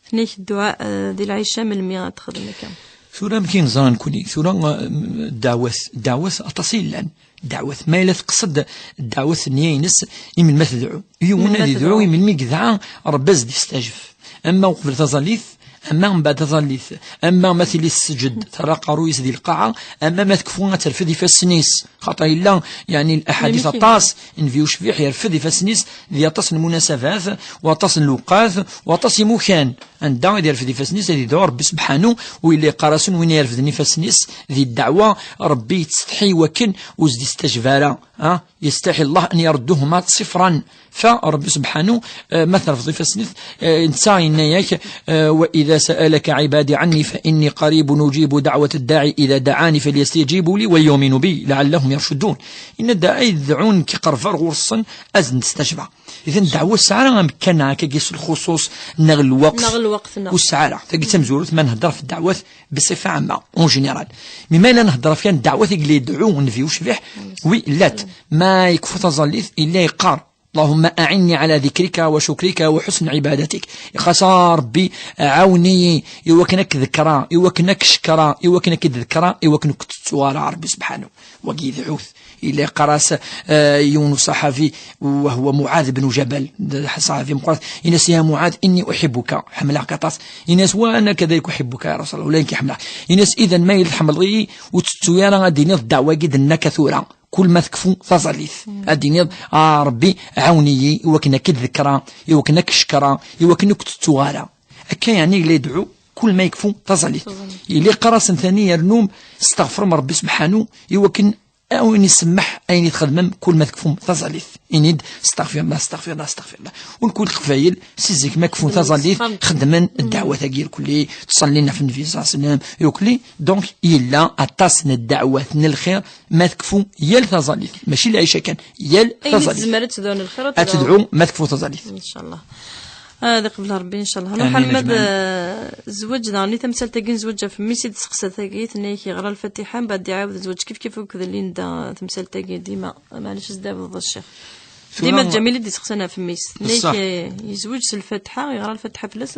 Tenna-k dduɛa, eh, di lɛica, melmi ad texdem akka? Tura, amek i neẓra nekkni? Tura, eh, ddeɛwat, ddeɛwat aṭas i yellan. Ddeɛwat, ma yella teqsed ddeɛwat, nniya-ines, i melmi ad tedɛu. Yiwen ad idɛu i melmi i yedɛa, Rebbi ad s-d-yestajeb. Ama uqbel taẓallit, Ama mbeɛd taẓallit, ama ma tili tesǧed, terra aqerruy-is di lqaɛa, ama ma tekfu ad terfed ifassen-is. Xaṭer yella, yeɛni, laḥadit aṭas, Nnbi ucbiḥ yerfed ifassen-is di aṭas n lmunasabat, u aṭas n lewqat, u aṭas imukan. Anda i d-yerfed ifassen-is, ad idɛu Ṛebbi sebḥanu, u yella yeqqar-asen win irefden ifassen-is di ddeɛwa, Ṛebbi yettsetḥi i wakken ur s-d-istajeb ara. Ha? يستحي الله أن يردهما صفرا. Fa Ṛebbi sebḥanu, eh, ma terfeḍ ifassen-is, eh, netta yenna-yak, eh, وإذا سألك عبادي عني فإني قريب أجيب دعوة الداعي إذا دعاني فليستجيبوا لي وليؤمنوا بي لعلهم يرشدون. Yenna-d, ay dɛun nekk qerbeɣ ɣur-sen, ad sen-d-stajbeɣ. Idan ddeɛwa ur tesɛi ara amekkan akka s lxuṣuṣ neɣ lweqt. Neɣ lweqt, neɣ. Ur tesɛi ara. Tagi d tamezwarut ma nhedder ɣef ddeɛwat بصفة عامة، en général. Mais ma yella nhedder ɣef kan ddeɛwat i yella yedɛu Nnbi ucbiḥ, oui, llant. Ma yekfu taẓallit, yella yeqqar: اللهم أعني على ذكرك وشكرك وحسن عبادتك. Yeqqar-as: a Ṛebbi, ɛawen-iyi i wakken ad k-ḍekkreɣ, i wakken ad k-cekkreɣ, i wakken ad k-id-ḍekkreɣ, i wakken ur k-ttettuɣ ara, a Ṛebbi sebḥanu. Wagi yedɛu-t. Yella yeqqar-as, eh, yiwen uṣaḥabi, وهو معاذ بن جبل, d ṣaḥabi meqqret, yenna-as: يا معاذ إني أحبك, ḥemmleɣ-k aṭas. Yenna-as: وأنا كذلك أحبك يا رسول الله, ula nekk ḥemmleɣ. Yenna-as: إذا ma yella tḥemmleḍ-iyi, ur tettu ara ad d-tiniḍ ddeɛwa-agi d nnaka tura. Kul ma tekfu taẓallit, ad d-tiniḍ: a Ṛebbi, ɛawen-iyi i wakken ad k-id-ḍekkreɣ, i wakken ad k-cekkreɣ, i wakken ur k-ttettuɣ ara. Akka yeɛni yella yedɛu kul ma yekfu taẓallit. Yella yeqqar-asen tani: rnum, steɣfrem Ṛebbi sebḥanu, i wakken a wen-isemmeḥ ayen i txedmem kul ma tekfum taẓallit. Ini-d: استغفر الله, استغفر الله, استغفر الله. U lkul Leqbayel, si zik ma kfun taẓallit, xeddmen ddeɛwat-agi irkelli, ttṣallin ɣef Nnbi صلى الله عليه وسلم, irkelli. Donc, yella aṭas n ddeɛwat n lxir ma tekfu yal taẓallit. Mačči lɛica kan, yal taẓallit. Ayen i tezmer ad tedɛu n lxir, ad tedɛu ma tekfu taẓallit. Incallah. Ad iqbel Ṛebbi, incallah. Amin, Muḥemmed, ajmaɛin. Eh, zzwaǧ daɣen, i tamsalt-agi n zzwaǧ ɣef mmi-s i d-testeqsa tagi, tenna-yak yeɣra Lfatiḥa, mbeɛd iɛawed zzwaǧ kifkif akked Linda, tamsalt-agi dima, maɛlic, ad s-d-tɛawdeḍ a ccix. Tura Dima d Ǧamil i d-isteqsan ɣef mmi-s. Tenna-yak, eh, yezweǧ s Lfatiḥa, yeɣra Lfatiḥa fell-as,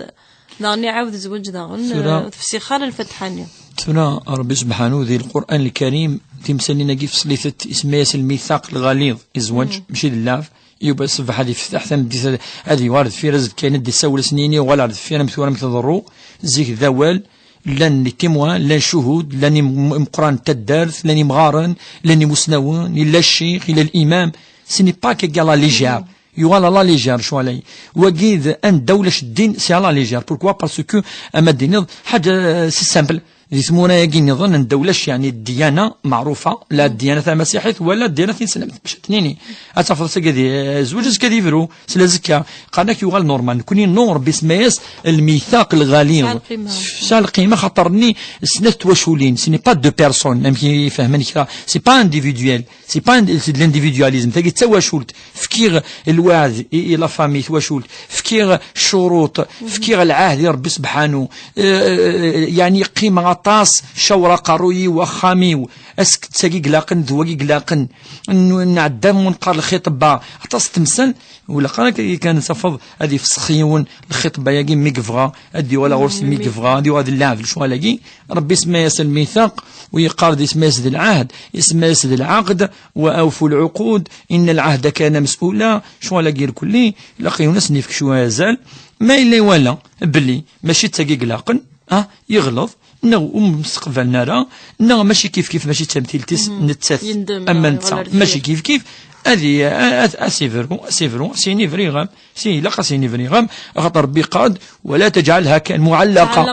daɣen iɛawed zzwaǧ daɣen, tura eh, ur tefsix ara Lfatiḥa-nni. Tura Ṛebbi sebḥanu di Lqur'an Lkarim, timsalin-agi ifṣel-itent, isemma-yas lmithaq lɣaliḍ, i zzwaǧ, mačči d llɛeb. Yuba ṣṣbeḥ ad ifteḥ tameddit, ad, ad yuɣal deffir, azekka ad d-isawel ass-nni, yuɣal ar deffir, am tura, am teḍerru. Zik d awal, llan les témoins, llan ccuhud, llan im-, imeqqranen n taddart, llan imɣaren, llan imusnawen, yella ccix, yella l'imam. Ce n'est pas quelque à la légère. Yuɣal à la légère, ccɣel-agi. Wagi d anda ulac ddin, c'est à la légère. Pourquoi? Parce que, ama d-tiniḍ, ḥaǧa, euh, c'est simple. Di tmura-agi nniḍen anda ulac, yeɛni, ddiyana meɛrufa, la ddiyana tamasiḥit wala ddiyana tineslemt, bac ad tnini. Ad tafeḍ s-agi di, eh, zzwaǧ, azekka ad yebru, s la zekka. Qqaren-ak yuɣal normal. Nekni, non, Ṛebbi isemma-yas lmithaq lɣaliḍ. Tesɛa lqima. Tesɛa lqima, xaṭer-nni snat twaculin, ce n'est pas deux personnes, amek i fehmen kra, c'est pas individuel. C'est pas un, c'est de l'individualisme. Tagi d tawacult. Fkiɣ lweɛd i, i la famille, twacult. Fkiɣ ccuruṭ. Fkiɣ lɛahd i Ṛebbi sebḥanu. Eh, eh, yeɛni qqimeɣ aṭas, cawreɣ aqerruy-iw, axxam-iw. Ass d tagi i ilaqen, d wagi i ilaqen. N-, nɛedda ma neqqar lxiṭba. Aṭas n temsal. Ur ilaq ara kan ad tafeḍ ad ifsex yiwen lxiṭba-agi mi yebɣa, ad d-yuɣal ɣur-s mi yebɣa, ad yuɣal d lɛebd lecɣal-agi. Ṛebbi isemma-yas lmithaq, u yeqqar-d isemma-yas d lɛahd, isemma-yas d lɛaqd, وأوفوا العقود إن العهد كان مسؤولا. Lecɣal-agi irkelli, ilaq yiwen ad sen-yefk cwiya azal. Ma yella iwala belli mačči d tagi i ilaqen, ah, yeɣleḍ, neɣ ur mseqbalen ara, neɣ mačči kifkif, mačči d tamtilt-is, nettat, ama netta, mačči kifkif, ad i-, ad, ad s-ibru, ad s-ibru, ad s-yini briɣ-am, si ilaq ad s-yini briɣ-am, axaṭer Ṛebbi yeqqar-d: ولا تجعلها كالمعلقة.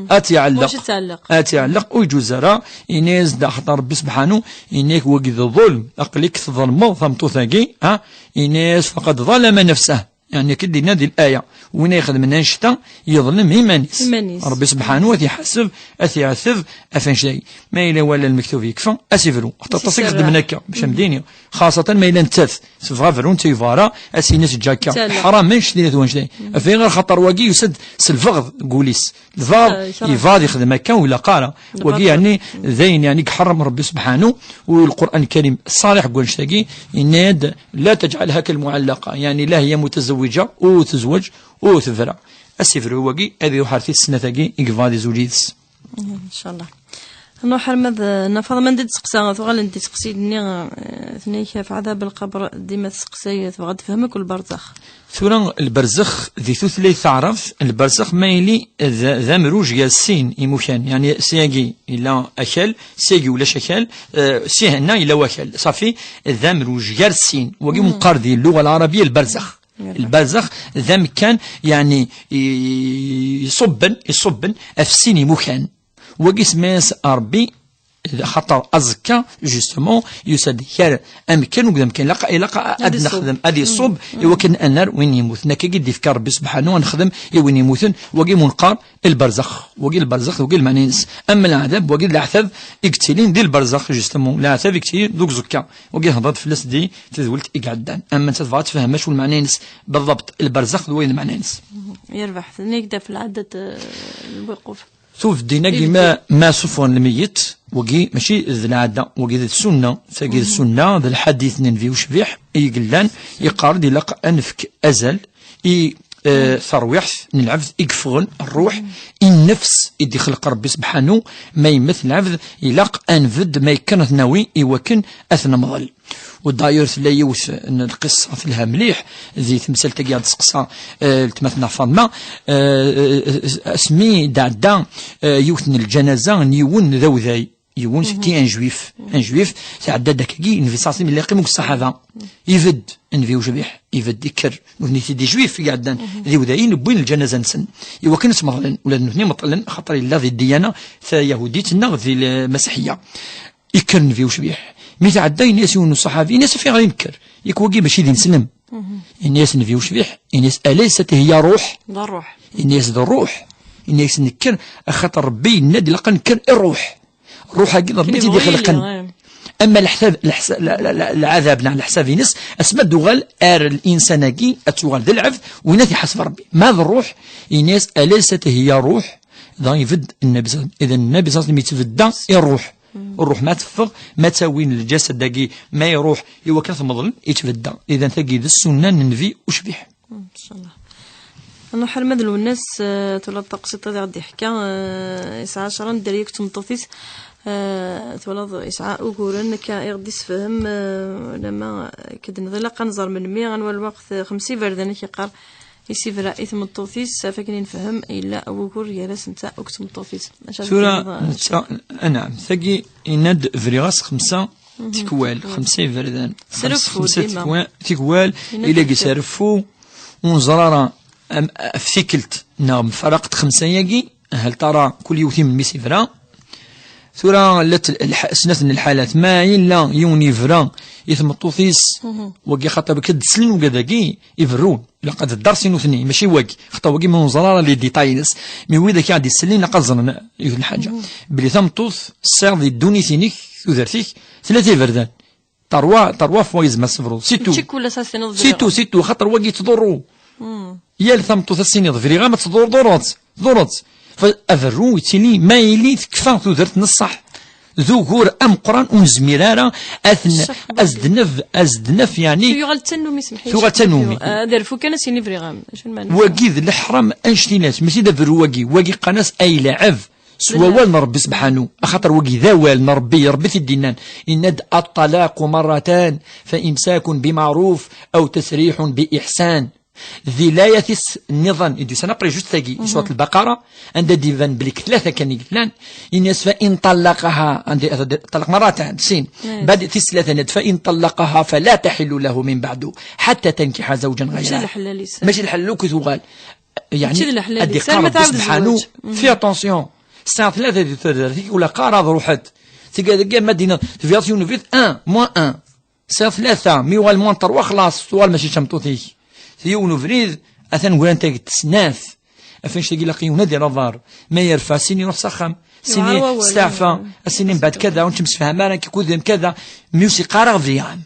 Ad tt-iɛelleq. Ad tt-iɛelleq. Ur yeǧǧuz ara, ini-as-d axaṭer Ṛebbi sebḥanu, ini-ak wagi d ḍulm, aql-ik tḍelmeḍ tameṭṭut-agi, ha, ini-as: فقد ظلم نفسه. Yeɛni, akka d-yenna di laya, win ay ixedmen annect-a, yeḍlem iman-is. Iman-is. Ṛebbi sebḥanu ad t-iḥaseb, ad t-iɛeteb ɣef annect-agi. Ma yella wala lmektub yekfa, ad s-ibru. Aṭas i ixeddmen akka, bac am d-iniɣ. Xaṣatan ma yella nettat tebɣa berru, netta yebɣa ara, ad s-yini s ǧǧa akka. Ḥram annect-agi d wannect-agi. Ɣef ayɣer? Xaṭer wagi yusa-d s lbeɣd deg wul-is. Lbeɣd, yebɣa ad ixdem akka, ur ilaq ara. Wagi, yeɛni, d ayen, yeɛni, iḥeṛṛem Ṛebbi sebḥanu, u Lqur'an Lkarim ṣṣariḥ deg wannect-agi, yenna-d: لا تجعلها كالمعلقة، yeɛni, la hiya mutazawwija, ur tezweǧ, ur tebra. Ad s-ibru wagi, ad iruḥ ar tis snat-agi i yebɣa ad izweǧ yid-s. Incallah. Nruḥ arma d Nna Faḍma, anda d-teqsa, tuɣal n tseqsid-nni, eh, tenna-k ɣef ɛdab lqabr, dima tesseqsay, tebɣa ad tefhem akk lberzex. Tura, lberzex di tutlayt taɛrabt, lberzex ma yili d, d amruj gar sin imukan, yani siyagi yella akal, siyagi ulac akal, eh, si henna yella wakal. Safi, d amruj gar sin. Wagi meqqar di lluɣa lɛarabiya lberzex. Lberzex d amkan, yani, i-, iṣubben, iṣubben ɣef sin imukan. Wagi semma-yas Ṛebbi, xaṭer aẓekka, justement, yusa-d kra amkan, ugd amkan, ilaq, ilaq ad nexdem, ad iṣub, i wakken ad nerr win yemmuten. Akka i d-ifka Ṛebbi subḥanu, ad nexdem i win yemmuten, wagi mu neqqar lberzex. Wagi lberzex, wagi lmeɛna-ines. Am leɛdab, wagi d leɛtab i yettilin di lberzex, justement. Leɛtab i yettilin d uẓekka. Wagi hḍeṛ-d fell-as di tedwilt i iɛeddan. Am netta tebɣa ad tefhem acu lmeɛna-ines, بالضبط, lberzex d wayen lmeɛna-ines. Yerbeḥ, tenna-k-d ɣef lɛadda n, eh, lwuquf. Tuf ddin-agi ma, ma suffɣen lmeyyet, wagi mačči d lɛadda, wagi d ssunna, tagi d ssunna, d lḥadit n Nnbi ucbiḥ i yellan, yeqqar-d ilaq ad nefk azal i, eh, terwiḥt n lɛebd i yeffɣen, ṛṛuḥ, i nnefs i d-ixleq Ṛebbi sebḥanu, ma yemmet lɛebd, ilaq ad nbedd ma yekken ad t-nawi i wakken ad t-nemḍel. U d'ailleurs tella yiwet n lqissa telha mliḥ di temsalt-agi ad d-teqsa, eh, letma-tneɣ Faḍma, eh, asmi d-ɛedda, eh, yiwet n lǧanaza n yiwen d awday, yiwen, c'était un juif, un juif, tɛedda-d akkagi, Nnbi ṣṣaḥ yella yeqqim deg ṣṣaḥaba, ibedd Nnbi ucbiḥ, ibedd, ikker, nutni d ijuif i iɛeddan d iwdayen, wwin lǧanaza-nsen, i wakken ad tt-meḍlen, ula d nutni meṭṭlen, axaṭer yella di ddiyana tayahudit neɣ di lmasiḥiya. Ikker Nnbi ucbiḥ. Mi tɛedda, yenna-yas yiwen n uṣaḥabi, yenna-yas: "Afiɣer i nekker? Yak wagi mačči d ineslem." Yenna-yas Nnbi ucbiḥ, yenna-yas: "Alaysat hiya ṛṛuḥ?" D ṛṛuḥ. Yenna-yas: "D ṛṛuḥ." Yenna-yas: "Nekker, axaṭer Ṛebbi yenna-d ilaq ad nekker i ṛṛuḥ. Ṛṛuḥ-agi d Ṛebbi i t-id-ixelqen." Ama leḥsab, leḥsa-, la, la, la, lɛadab neɣ leḥsab-ines, asma d-uɣal ar linsan-agi, ad tuɣal d lɛebd, win ad t-iḥaseb Ṛebbi. Ma d ṛṛuḥ, yenna-yas: "Alaysat hiya ṛṛuḥ?" Dɣa ibedd Nnbi s-, idan Nnbi s-, yettbedda i ṛṛuḥ. Ṛṛuḥ ma teffeɣ, ma ttawin lǧasad-agi, ma iṛuḥ i wakken ad t-meḍlen, yettbedda. Idan tagi d ssunna n Nnbi ucbiḥ. Ncallah. Nruḥ arma d Lwennas, eh, twalaḍ taqsiṭ-a i ɣ-d-iḥka, eh, yesɛa ɛecra n dderya akked tmeṭṭut-is, eh, twalaḍ yesɛa uguren, akka i ɣ-d-isefhem, eh, lama, eh, k-d-nɣil ilaq ad nẓer melmi, anwa lweqt, eh, xemsa iberdan i k-iqqar, isibra i tmeṭṭut-is, af akken i nefhem, yella wugur gar-as netta akked tmeṭṭut-is. Acu ara Tura, tefhemeḍ, eh, netta, anɛam, tagi, yenna-d: "Briɣ-as xemsa tikwal, xemsa iberdan." Sreffu, xemsa dima. Tikwal, tikwal, yenna-d ila tikwal. Yesreffu, ur neẓri ara, am, ɣef tikkelt, neɣ mfaraqet xemsa-yagi, hal tara kul yiwet i melmi s-ibra. Tura, llant lḥ-, snat n lḥalat. Ma yella yiwen yebra i tmeṭṭut-is, wagi xaṭer wagi ad d-slen wigad-agi, iberrun. Ilaq ad d-dars i nutni, mačči wagi. Xaṭer wagi ma ur neẓri ara les détails-ines. Mi wid akka ad d-isellen, ilaq ad ẓren yiwet n lḥaǧa. Belli tameṭṭut, tesɛiḍ di ddunit-inek, tudert-ik, tlata iberdan. Terwa, terwa fois yezmer ad tebruḍ. C'est tout. Mačči kul ass ad tiniḍ c'est tout, briɣ. C'est tout. Xaṭer wagi yettḍurru. Yal tameṭṭut ad s-tiniḍ briɣ-am, ad tḍurruḍ, ḍurreḍ. Fa-, aberru yettili ma yili tekfa tudert n ṣṣeḥ. D ugur ameqqran ur nezmir ara ad ten-, Ṣṣeḥ, ad s-d-naf, ad s-d-naf, yeɛni, Tuɣal d tannumi, semḥ-iyi, tuɣal d tannumi. Ad irfu kan ad s-yini briɣ-am. Acu lmeɛna? Wagi d leḥram anect-ilat, mačči d aberru wagi. Wagi qqaren-as ayleɛɛeb. S wawal n Ṛebbi sebḥanu, axaṭer wagi d awal n Ṛebbi, Ṛebbi t-id-innan, yenna-d: "الطلاق مرتان فإمساك بمعروف أو تسريح بإحسان." Di layat-is nniḍen i d-yusan après juste tagi, i surat Lbaqara, anda d-iban belli tlata kan i yellan, yenna-yas: "فإن طلقها", anda, ṭṭalaq مرتان, sin. Bad tis tlata yenna-d: "فإن طلقها فلا تحل له من بعد حتى تنكح زوجا غيره." Mačči d leḥlal-is. Mačči d leḥlal akk i tuɣal. Yeɛni, mačči d leḥlal-is, ad d-iqqar Rebbi subḥanu, fais attention. Sɛiɣ tlata di tudert-ik, ula qqar ad ruḥent. Tigad-agi, ma d-iniḍ, tebɣiḍ yiwen ubrid, un, moins un. Sɛiɣ tlata, mi yuɣal moins trois, xlaṣ, tuɣal mačči d tameṭṭut-ik. Yiwen ubrid, atan grant-agi d snat. Af annect-agi ilaq yiwen ad iṛaḍar. Ma yerfa, sin iruḥ s axxam. Sin i-, steɛfa, a sin mbeɛd kada, ur nettemsefham ara, kikudem kada. Mi ur s-iqqar ara briɣ-am.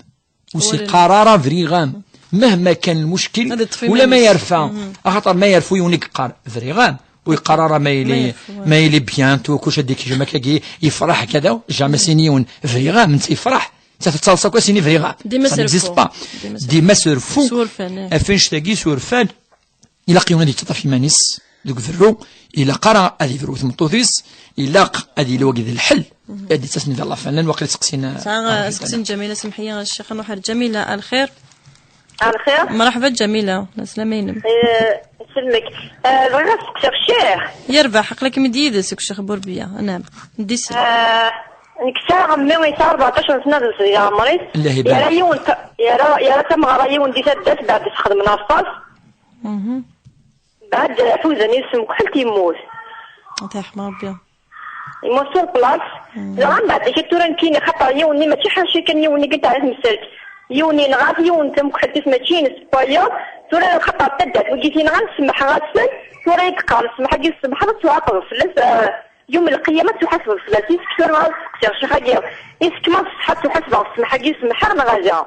Ur s-iqqar ara briɣ-am. Mahma kan lmuckil, ula ma yerfa. Axaṭer ma yerfu yiwen i yeqqar briɣ-am, ur yeqqar ara ma yili, ma yili bientôt, kullec ad d-ikjam akkagi, yefraḥ kada, jamais s-ini yiwen briɣ-am, netta yefraḥ. Netta tettaḍsa akk ad s-ini briɣ-am. Ça n'existe pas. Dima sreffu. Af annect-agi surfan. Ilaq yiwen ad yettaṭṭaf iman-is. deg uberru, ilaq ara ad ibru tmeṭṭut-is, ilaq ad yili wagi d lḥel. Ad d-ittasni d Allah falan, waqil seqsin. Seqsin Ǧamila, semḥiya a ccix, nruḥ ar Ǧamila. Alxir. Alxir. Mṛaḥba Ǧamila, laslama-inem. Selmek. Bɣiɣ ad seqsiɣ ccix. Yerbeḥ, aql-akem-id yid-s deg ccix Burbiya. Anam. Ddi-s. Nekk sɛiɣ mmi yesɛa rbeɛṭac n sna d leɛmer-is. Yerra yiwen, yerra, yerra tameɣra yiwen di taddart, beɛd i s-xedmen aṭas. Beɛd ḥuzan yes-s mekḥelt, yemmut. Ad t-yerḥem Rebbi. Yemmut sur place. Dɣa mbeɛd akka tura nekkini, xaṭer yiwen-nni mačči ḥaca kan yiwen-nni kan teɛna temsalt. Yiwen yenɣa-t, yiwen tamekḥelt-is mačči ines wayeḍ. Tura xaṭer taddart wigi t-yenɣan, semḥeɣ-asen. Tura i d-qqaren semḥ-agi, semḥeḍ ad tuɛaqbeḍ fell-as, eh, yum lqiyama ad tuḥasbeḍ fell-as. Yessefk tura ad seqsiɣ ccix-agi, yessefk ma ṣṣeḥ ad tuḥasbeḍ semḥ-agi, semḥeɣ neɣ ala?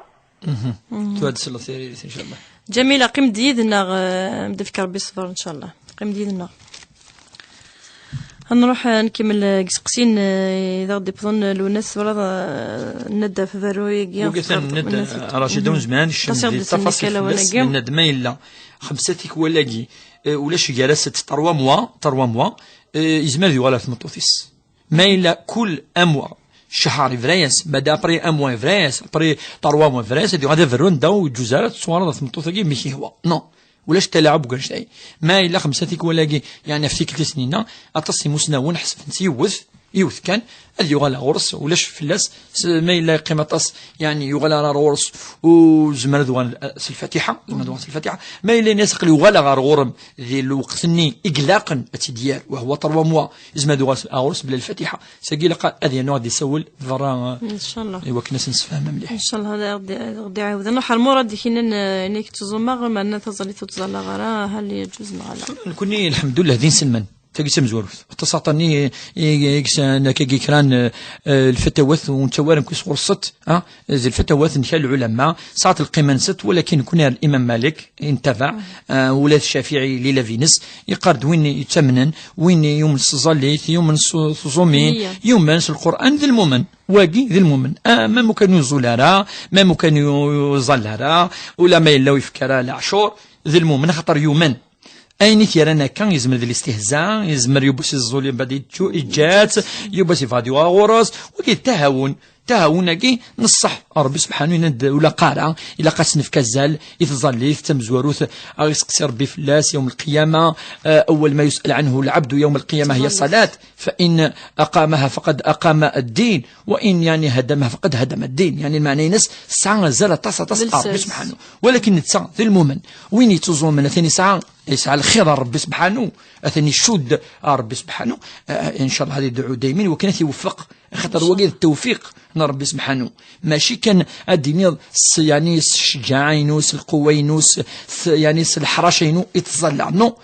Tura ad d-selleḍ tiririt, incallah. Ǧamila, qqim-d yid-neɣ, eh, ad m-d-ifk Rebbi ṣṣber, incallah. Qqim-d yid-neɣ. Ad nruḥ, eh, ad nkemmel, eh, deg iseqsiyen, eh, i d aɣ-d-iwwḍen, eh, Lwennas, twalaḍ, eh, nnad ɣef berru-agi. Wagi atan nnad, eh, Racida Uzman, ccem di ṭṭafas fell-as, nenna-d ma yella xemsa tikwal-agi, eh, ulac gar-asent trois mois, trois mois, eh, yezmer ad yuɣal ɣer tmeṭṭut-is. Ma yella kul un mois, ccehṛ yebra-yas, ma d après un mois yebra-yas, après trois mois yebra-yas, ad yuɣal d aberru, anda ur yeǧǧuz ara ad tettwaɣreḍ ɣer tmeṭṭut-agi mi k-yehwa. Non. Ulac talaɛub deg wanect-agi. Ma yella xemsa tikwal-agi, yeɛni ɣef tikkelt i s-nenna, aṭas n imusnawen ḥesben-tt yiwet, yiwet kan, ad yuɣal ɣur-s, ulac fell-as, s-, ma yella yeqqim aṭas, yeɛni yuɣal ara ɣur-s, u zemren ad uɣalen, eh, s lfatiḥa, zemren ad uɣalen s lfatiḥa. Ma yella yenna-as aql-i uɣaleɣ ɣer ɣur-m di lweqt-nni i ilaqen ad tt-id-yerr, wahwa trois mois, yezmer ad uɣal s-, ɣur-s bla lfatiḥa. Sagi ilaq ad yernu ad d-isawel berra, eh, incallah, i wakken ad s-nessefhem mliḥ. Incallah, ad aɣ-d-, ad aɣ-d-iɛawed. Ad nruḥ ar Murad i k-yennan, eh, nekk ttẓumaɣ, meɛna taẓallit ur ttẓallaɣ ara, hal yeǧuz neɣ ala? Nekkni, lḥemdullah, d inselmen. Tagi d tamezwarut. Aṭas aṭas i, i, i yesɛan akkagi kra n, eh, lfatawat ur nettawi ara mkis ɣur-sent, ha? D lfatawat n kra n lɛulama, sɛant lqima-nsent, walakin nekkni ar Imam Malik i nettabaɛ, eh, ula d Ccafiɛi di lɛibad-ines, yeqqar-d win yettamnen, win yumen s tẓallit, yumen s tẓumin, niyya, yumen s Lqur'an, d lmumen. Wagi d lmumen. Ah, ma mukan ur yeẓẓul ara, ma mukan ur yeẓẓal ara, ula ma yella ur yefka ara leɛcur, d lmumen, axaṭer yumen. Ayen i t-yerran akka, yezmer d listihza, yezmer yiwwas yeẓẓul, mbeɛd yeǧǧa-tt, yiwwas yebɣa ad yuɣal ɣur-s, wagi d tahawun. Tahawun-agi n ṣṣeḥ. Ṛebbi subḥanu yenna-d ur ilaq ara, ilaq ad s-nefk azal i tẓallit tamezwarut, ad iseqsi Ṛebbi fell-as yawm lqiyama, eh, أول ما يسأل عنه العبد يوم القيامة هي الصلاة، فإن أقامها فقد أقام الدين، وإن يعني هدمها فقد هدم الدين. Yeɛni lmeɛna-ines tesɛa azal aṭas, aṭas ɣer Ṛebbi subḥanu. Walakin netta d lmumen. Win yettuẓumen atan yesɛa, yesɛa lxir ar Ṛebbi subḥanu, atan icudd ar Ṛebbi subḥanu. Eh, incallah ad idɛu daymen, wakken ad t-iweffeq. Axaṭer wagi d tawfiq n Ṛebbi subḥanu. Mačči kan ad d-tiniḍ s, yeɛni s ccjaɛa-inu, s lquwwa-inu, s, s, yeɛni s leḥraca-inu i ttẓallaɣ. Non.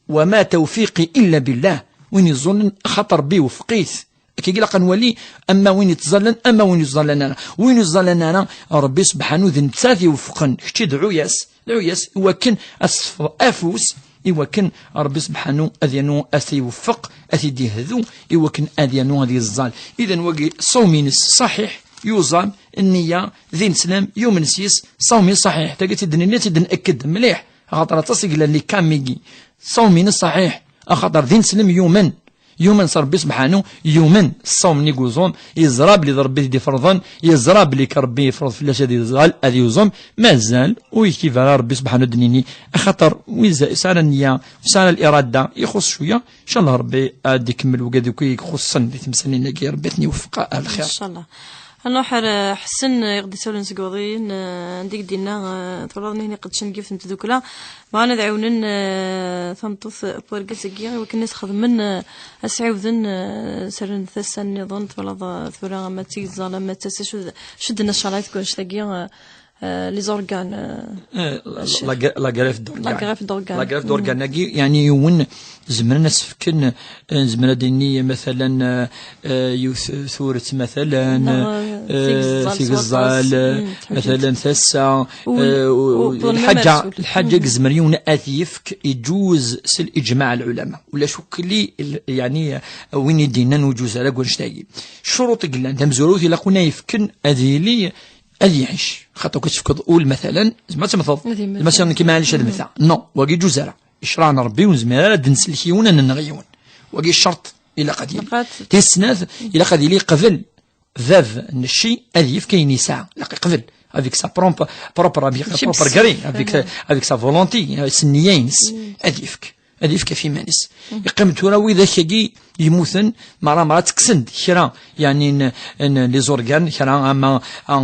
وما توفيقي إلا بالله. Win yeẓẓulen, axaṭer Ṛebbi iweffeq-it. Akka i ilaq ad nwali, ama win yettẓallan, ama win ur yettẓallan ara. Win ur yettẓallan ara, Ṛebbi subḥanu d netta i t-iweffqen. Kečč dɛu-yas, dɛu-yas, i wakken ad s-tefkeḍ afus, i wakken Ṛebbi subḥanu ad yernu ad t-iweffeq, ad t-id-yehdu, i wakken ad yernu ad yeẓẓal. Idan wagi, ṣṣawm-ines ṣaḥiḥ, yuẓam, nniya, d ineslam, yumen s-yes, ṣṣawm-is ṣaḥiḥ. Tagi ad tt-id-nini, ad tt-id-nekked mliḥ, axaṭer aṭas i yellan les cas-agi. Ṣṣawm-ines ṣaḥiḥ, axaṭer d ineslam yumen. Yumen s Ṛebbi subḥanu, yumen s ṣṣawm-nni i yuẓum, yeẓra belli d Ṛebbi i t-id-iferḍen, yeẓra belli k Ṛebbi yefreḍ fell-as ad yeẓẓal, ad yuẓum, mazal ur yektib ara Ṛebbi subḥanu ad d-nini, axaṭer wi z-, yesɛa nniya, yesɛa lirada, ixuṣ cwiya, incallah Ṛebbi ad d-ikemmel wigad akk i ixuṣṣen di temsalin-agi, Ṛebbi ad ten-iweffeq ar lxir. Incallah. Ad nruḥ ar, eh, Ḥsen, eh, i ɣ-d-isawlen seg Uḍin, eh, anda i d-yenna, eh, twalaḍ nihin iqeddcen deg yiwet n tdukla, bɣan ad ɛiwnen, eh, tameṭṭut n wergaz-agi, i wakken ad s-xedmen, eh, ad s-ɛiwden, eh, sren tasa nniḍen, twalaḍ, eh, tura ama d tigẓal, ama d tasa, acu d, acu d-tenna ccariɛa deg wannect-agi, eh, eh, les organes, eh, eh, la, la, la greffe d'organes. La greffe d'organes. La greffe d'organes-agi, yeɛni yiwen, zemren ad s-fken, eh, zemren ad d-nini, matalan, eh, eh, yiwet turet, matalan, neɣ, eh, eh, tigeẓẓal, tigeẓẓal, s waṭas. Mm, matalan, tasa, eh, u-, u-, lḥaǧa, lḥaǧa i yezmer yiwen ad t-yefk, iǧuz s liǧmaɛ n lɛulama. Ulac akk li, l-, yeɛni, eh, win i d-yennan ur iǧuz ara deg wannect-agi. Ccuruṭ i yellan, tamezwarut, ilaq win ay yefken ad yili, ad yiɛic. Xaṭer akk ad tefkeḍ ul, matalan, zemreɣ ad temmteḍ. Ad yemmet. Zemreɣ ad, nekk maɛlic ad mmteɣ. Non, wagi ur iǧuz ara. ccṛeɛ n Ṛebbi, ur nezmir ara ad d-nsellek yiwen, ad nenɣ yiwen. Wagi ccerṭ ilaq ad yili. Ilaq ad Tis snat, ilaq ad yili qbel bab n cci ad yefk ayen yesɛa. Ilaq iqbel avec sa propre, propre, avec sa propre gré, avec, avec sa volonté, s nniya-ines, ad yefk. Ad yefk ɣef iman-is. Iqqim tura widak-agi yemmuten, mara, mara ttekksen-d kra, yani, n, n les organes, kra ama, a,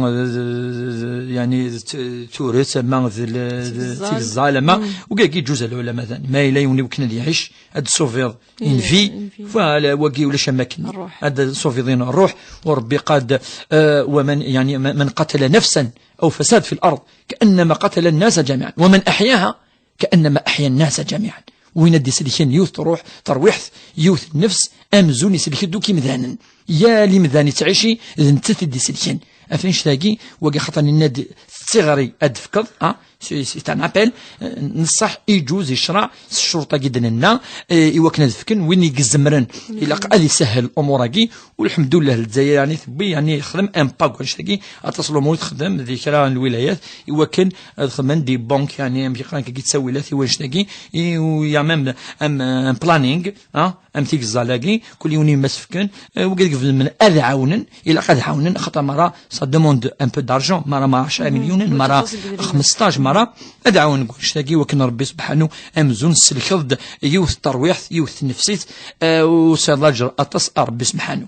yani, t-, turet, ama d l-, d tigeẓẓal, ama, ugagi ǧuz al-ulama dan. Ma yella yiwen iwakken ad yiɛic, ad d-suviḍ une vie, voilà, wagi ulac am wakken. Ad d-suviḍ ṛṛuḥ, u Ṛebbi qad, eh, ومن، يعني، من قتل نفسا أو فساد في الأرض كأنما قتل الناس جميعا ومن أحياها كأنما أحيا الناس جميعا. Win ad d-iselken yiwet tṛuḥ, tarwiḥt, yiwet nnefs, amzun iselk-d akk imdanen. Yal imdan ittɛici, d nettat i d-iselken. Ɣef annect-agi, wagi xaṭer nenna-d d tiɣri ad d-tefkeḍ, ah, c'est, c'est un appel, eh, n ṣṣeḥ, iǧuz, icṛeɛ, s ccuruṭ-agi d-nenna, eh, i wakken ad fken win i izemren. Ilaq ad isahel umur-agi, u lḥemdullah, Lezzayer, yani, tewwi, yani, yexdem un pas deg wannect-agi, aṭas n lumuṛ i texdem di kra n lwilayat, i wakken ad xedmen des banques, yani, amek i qqaren, kagi ttawilat i wannect-agi, i, u, il y a même un, un planning, ah, am tigeẓẓal-agi, kul yiwen i as-fken, eh, wigad igezzmen ad ɛawnen, ilaq ad ɛawnen, axaṭer mara ça demande un peu d'argent, mara, mara ɛecra milyunen, mara xmesṭac, mara ad ɛawnen deg wannect-agi, wakken Ṛebbi subḥanu amzun tselkeḍ-d yiwet n terwiḥt, yiwet n tnefsit, eh, u tesɛiḍ laǧer aṭas a Ṛebbi subḥanu.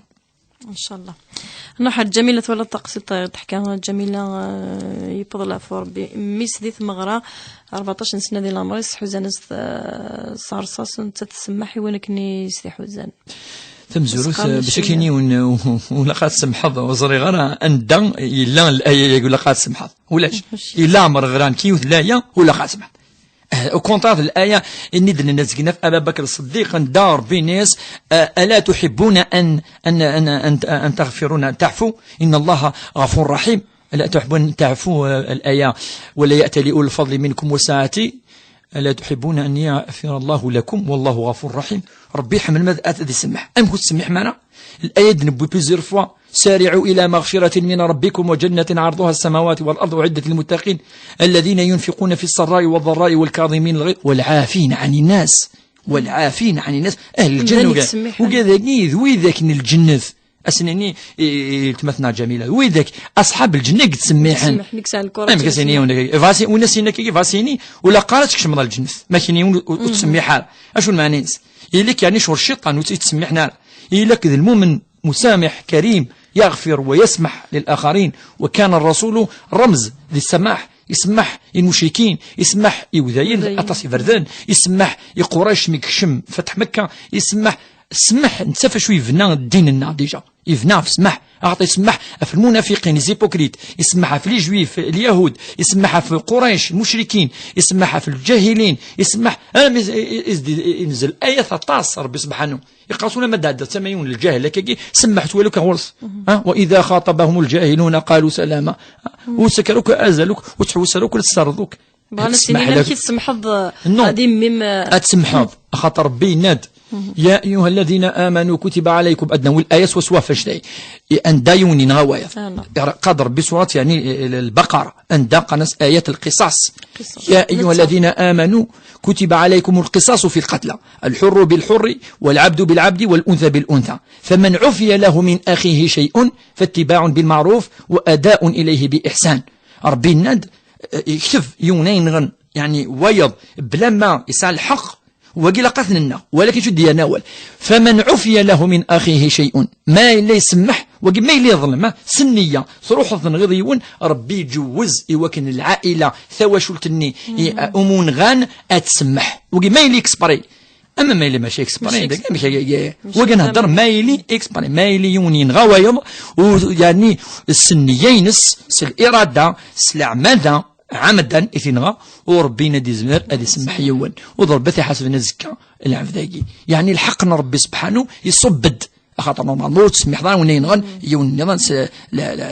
Ncallah. Nruḥ ar Ǧamila, twalaḍ taqsiṭ teḥka Ǧamila, eh, yewweḍ leɛfu Ṛebbi. Mmi-s di tmeɣra, rbeɛṭac n sna di leɛmer-is, ḥuzan-as, eh, s rṣas, nettat tsemmeḥ i win akken i s-t-iḥuzan. Tamezwarut, eh, bac akken yiwen, eh, u-, u-, ulaq ad tsemḥeḍ, ur ẓriɣ ara anda yella laya-agi, ulaq ad tsemḥeḍ. Ulac. Yella ɛmer ɣran ki yiwet laya, ulaq ad tsemḥeḍ. Eh, au contraire, laya-nni d-nenna zgin ɣef Aba Bakr Ṣeddiq, anda Ṛebbi yenna-yas, eh, ألا تحبون أن، أن، أن، أن، أن تغفرون، تعفو؟ إن الله غفور رحيم. ألا تحبون أن تعفو، eh, laya, ولا يأتل أولو الفضل منكم والسعة، ألا تحبون أن يغفر الله لكم والله غفور رحيم. Ṛebbi iḥemmel ma ad, ad isemmeḥ. Amek ur tettsemmiḥem ara? Laya d-newwi plusieurs fois. سارعوا إلى مغفرة من ربكم وجنة عرضها السماوات والأرض أعدت للمتقين الذين ينفقون في السراء والضراء والكاظمين الغيظ والعافين عن الناس. والعافين عن الناس. Ahl lǧenna. Ugad-agi d widak n lǧennet. Asen-ini i, i, i weltma-tneɣ Ǧamila, widak, aṣḥab lǧenna i yettsemmiḥen. Amek as-ini yiwen, win as-ini akka, win as-ini, ula qqar ad tkecmeḍ ɣer lǧennet. Ma kini ur, ur tettsemmiḥ ara. Acu lmeɛna-ines? Ili-k, yani, ccɣel cciṭan, ur tt-, ur tt-ttsemmiḥen ara. Ili-k d lmumen مسامح كريم يغفر ويسمح للآخرين، وكان الرسول رمز للسماح. Isemmeḥ i lmucrikin, isemmeḥ i Udayen, aṭas iberdan, isemmeḥ i Qurayc mi yekcem Fatḥ Mekka, isemmeḥ, semmeḥ, netta ɣef acu yebna ddin-nneɣ déjà. Yebna ɣef semmeḥ, axaṭer isemmeḥ ɣef lmunafiqin, les hypocrites, isemmeḥ ɣef les juifs, lyahud, isemmeḥ ɣef Qurayc, lmucrikin, isemmeḥ ɣef lǧahilin, isemmeḥ, armi i, i, i, i, inzel ayat aṭas Ṛebbi subḥanu. Iqqar-as ulamma d-ɛeddaɣ tama yiwen n lǧahil akkagi, semmeḥ, twala akk ɣur-s. Ha? وإذا خاطبهم الجاهلون قالوا سلاما. Ur ttaki ara akk azal akk, ur ttḥewwis ara akk, ur tessardeḍ akk. Bɣan ad s-inin amek i tsemḥeḍ ad immim. Ad tsemḥeḍ, axaṭer Ṛebbi yenna-d, يا أيها الذين آمنوا كتب عليكم، ad nawi laya swaswa ɣef annect-agi. Anda yiwen yenɣa wayeḍ. Iqad Ṛebbi surat, yani, Lbaqara, anda qqaren-as ayat lqisas. يا أيها الذين آمنوا كتب عليكم القصاص في القتلى، الحر بالحر والعبد بالعبد والأنثى بالأنثى، فمن عفي له من أخيه شيء فاتباع بالمعروف وأداء إليه بإحسان. Ṛebbi yenna-d, eh, yekteb yiwen ay yenɣen, yani, wayeḍ, bla ma yesɛa lḥeqq, wagi ilaq ad t-nenna, walakin acu d-yerna awal. فمن عفي له من أخيه شيء. Ma yella isemmeḥ, wagi ma yella yeḍlem, ha, s nniya, truḥeḍ tenɣiḍ yiwen, Ṛebbi iǧewwez i wakken lɛaila, tawacult-nni, i, um unɣan, ad tsemmeḥ. Wagi ma yella exprès. Ama ma yella mačči exprès, dagi, amek, wagi nhedder ma yili exprès, ma yili yiwen yenɣa wayeḍ, u, yani, s nniya-ines, s lirada, s leɛmada, ɛamdan i t-yenɣa, u Ṛebbi ad izmer ad isemmeḥ yiwen. U d Ṛebbi ad t-iḥasben azekka lɛebd-agi. Yani lḥeqq n Ṛebbi subḥanu iṣubb-d. Axaṭer normalement ur tettsemmiḥeḍ ara win yenɣen yiwen nniḍen s, la, la,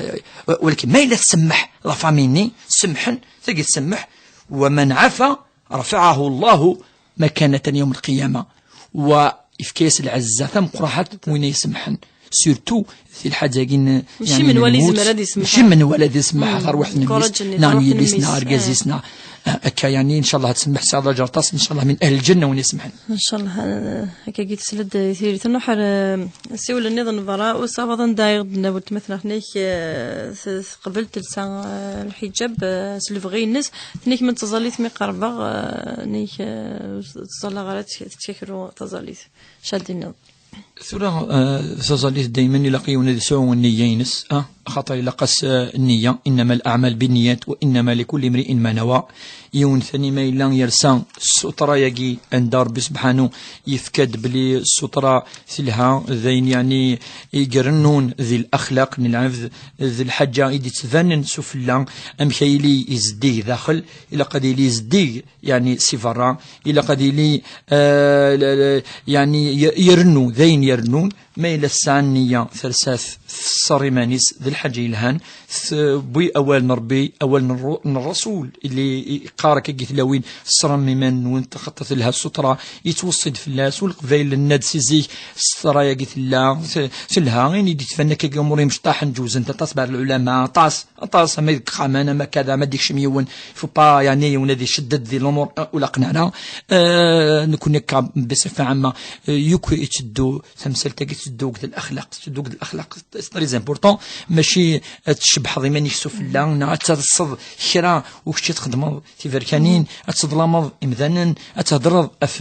walakin ma yella tsemmeḥ la famille-nni, semmḥen, tagi tsemmeḥ, ومن عفا رفعه الله مكانة يوم القيامة. Wa yefka-yas lɛezza tameqqraḥat win ay isemmḥen. Surtout di lḥaǧa-agi n, mačči yani, menwala lmut, yezmer ad isemmeḥ. Mačči menwala ad isemmeḥ ɣer tarwiḥt n mmi-s, neɣ n yelli-s, neɣ argaz-is, neɣ, Akka, yeɛni, ncallah ad semmeḥ Sɛid Lǧerṭas, ncallah min ahl lǧenna win isemḥen. Ncallah, eh, akka i tesla-d i tiririt. Nruḥ ar, eh, ssiwel nniḍen berra, usawaḍ anda i ɣ-d-tenna weltma-tneɣ, tenna-k, eh, t-, teqbel telsa, eh, lḥiǧab, eh, s lebɣi-ines, tenna-k ma d taẓallit mi qerbeɣ, eh, tenna-k, eh, ur ttẓallaɣ ara, tt-, tettakru taẓallit. Acu ad d-tiniḍ? Tura, eh, taẓallit daymen ilaq yiwen ad yesɛu nniya-ines, ah, axaṭer ilaq-as, eh, nniya, innama al-aɛmal binniyat wa innama likulli imri'in ma nawa. Yiwen tani ma yella yersa ssutra-agi anda Rebbi sebḥanu yefka-d belli ssutra telha, d ayen yeɛni i irennun di laxlaq n lɛebd, d lḥaǧa i d-yettbanen s ufella, amek ay yili izeddig daxel, ilaq ad yili izeddig, yeɛni si berra, ilaq ad yili, eh, la, la, yeɛni y-, irennu, d ayen irennun, ma yella tesɛa nniya tersa-t, tṣer iman-is, d lḥaǧa yelhan, tewwi awal n Rebbi, awal n Ru-, n Ṛṛasul, illi yeqqar akka i tlawin, ṣṣrem iman-nwen, axaṭer telha ssutra, yettweṣṣi-d fell-as, u Leqbayel nenna-d si zik, ssutra-agi tella, t-, telha, ayen i d-yettban akka umur imecṭaḥen, ǧewzen-t aṭas بعض العلماء, aṭas, aṭas, ama deg ixxamen, ama kada, ama d-ikcem yiwen, faut pas, yeɛni, yiwen ad icedded di lumuṛ, eh, ur laqen ara. Eh, nekkni akka, bisifa ɛamma, eh, yakk itteddu, tamsalt-agi tetteddu deg laxlaq, tetteddu deg laxlaq, c'est très important, mačči ad tcebbḥeḍ iman-ik sufella, neɣ ad terseḍ kra u kečč ad txedmeḍ tiberkanin, ad teḍlameḍ imdanen, ad thedreḍ ɣef,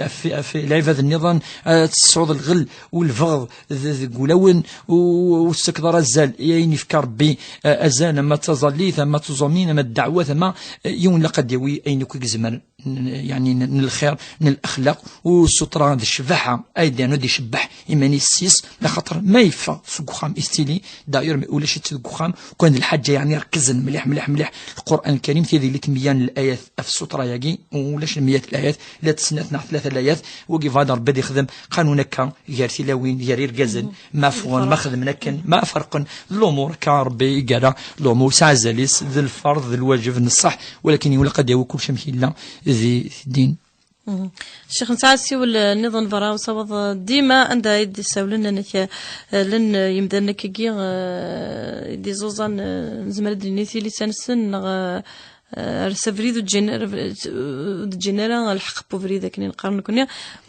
ɣef, ɣef lɛibad nniḍen, ad tesɛuḍ lɣel u lbeɣḍ d-, deg wulawen, u, ur tettakeḍ ara azal i ayen yefka Rebbi, eh, azal, ama d taẓallit, ama d tuẓamin, ama d ddeɛwat, ama, eh, yiwen ilaq ad d-yawi ayen akk i izemren n, yeɛni n, n lxir, n laxlaq, u ssutra d ccbaḥa, ay d-yernu ad icebbeḥ iman-is s-is, laxaṭer ma yeffeɣ seg uxxam i tettili, d'ailleurs, ma ulac-itt deg uxxam, kan d lḥaǧa, yeɛni, iṛekzen mliḥ, mliḥ, mliḥ Lqur'an Lkarim, tidi li tmeyyan n layat ɣef ssutra-agi, ulac lmeyat n layat, la d snat neɣ tlata layat, wagi bɣa d Rebbi ad ixdem qanun akka, gar tilawin, gar irgazen, ma ffɣen, ma xedmen akken, ma ferqen, d lumuṛ akka Rebbi i yerra lumuṛ s azal-is, d lferḍ, d lwajeb, n ṣṣeḥ, walakin ilaq ad yawi kullec amek yella di ddin. Ccix, nesɛa ssiwel, eh, nniḍen berra, usawaḍ, eh, dima anda i d-ssawlen, anek, eh, llan, eh, yimdanen akkagi, eh, i d-iẓuẓan, eh, nezmer ad d-nini tilisa-nsen, neɣ, eh, eh, ers abrid ur ǧǧin ara, ur d-ǧǧin ara lḥeqq n ubrid akken i neqqar nekkni,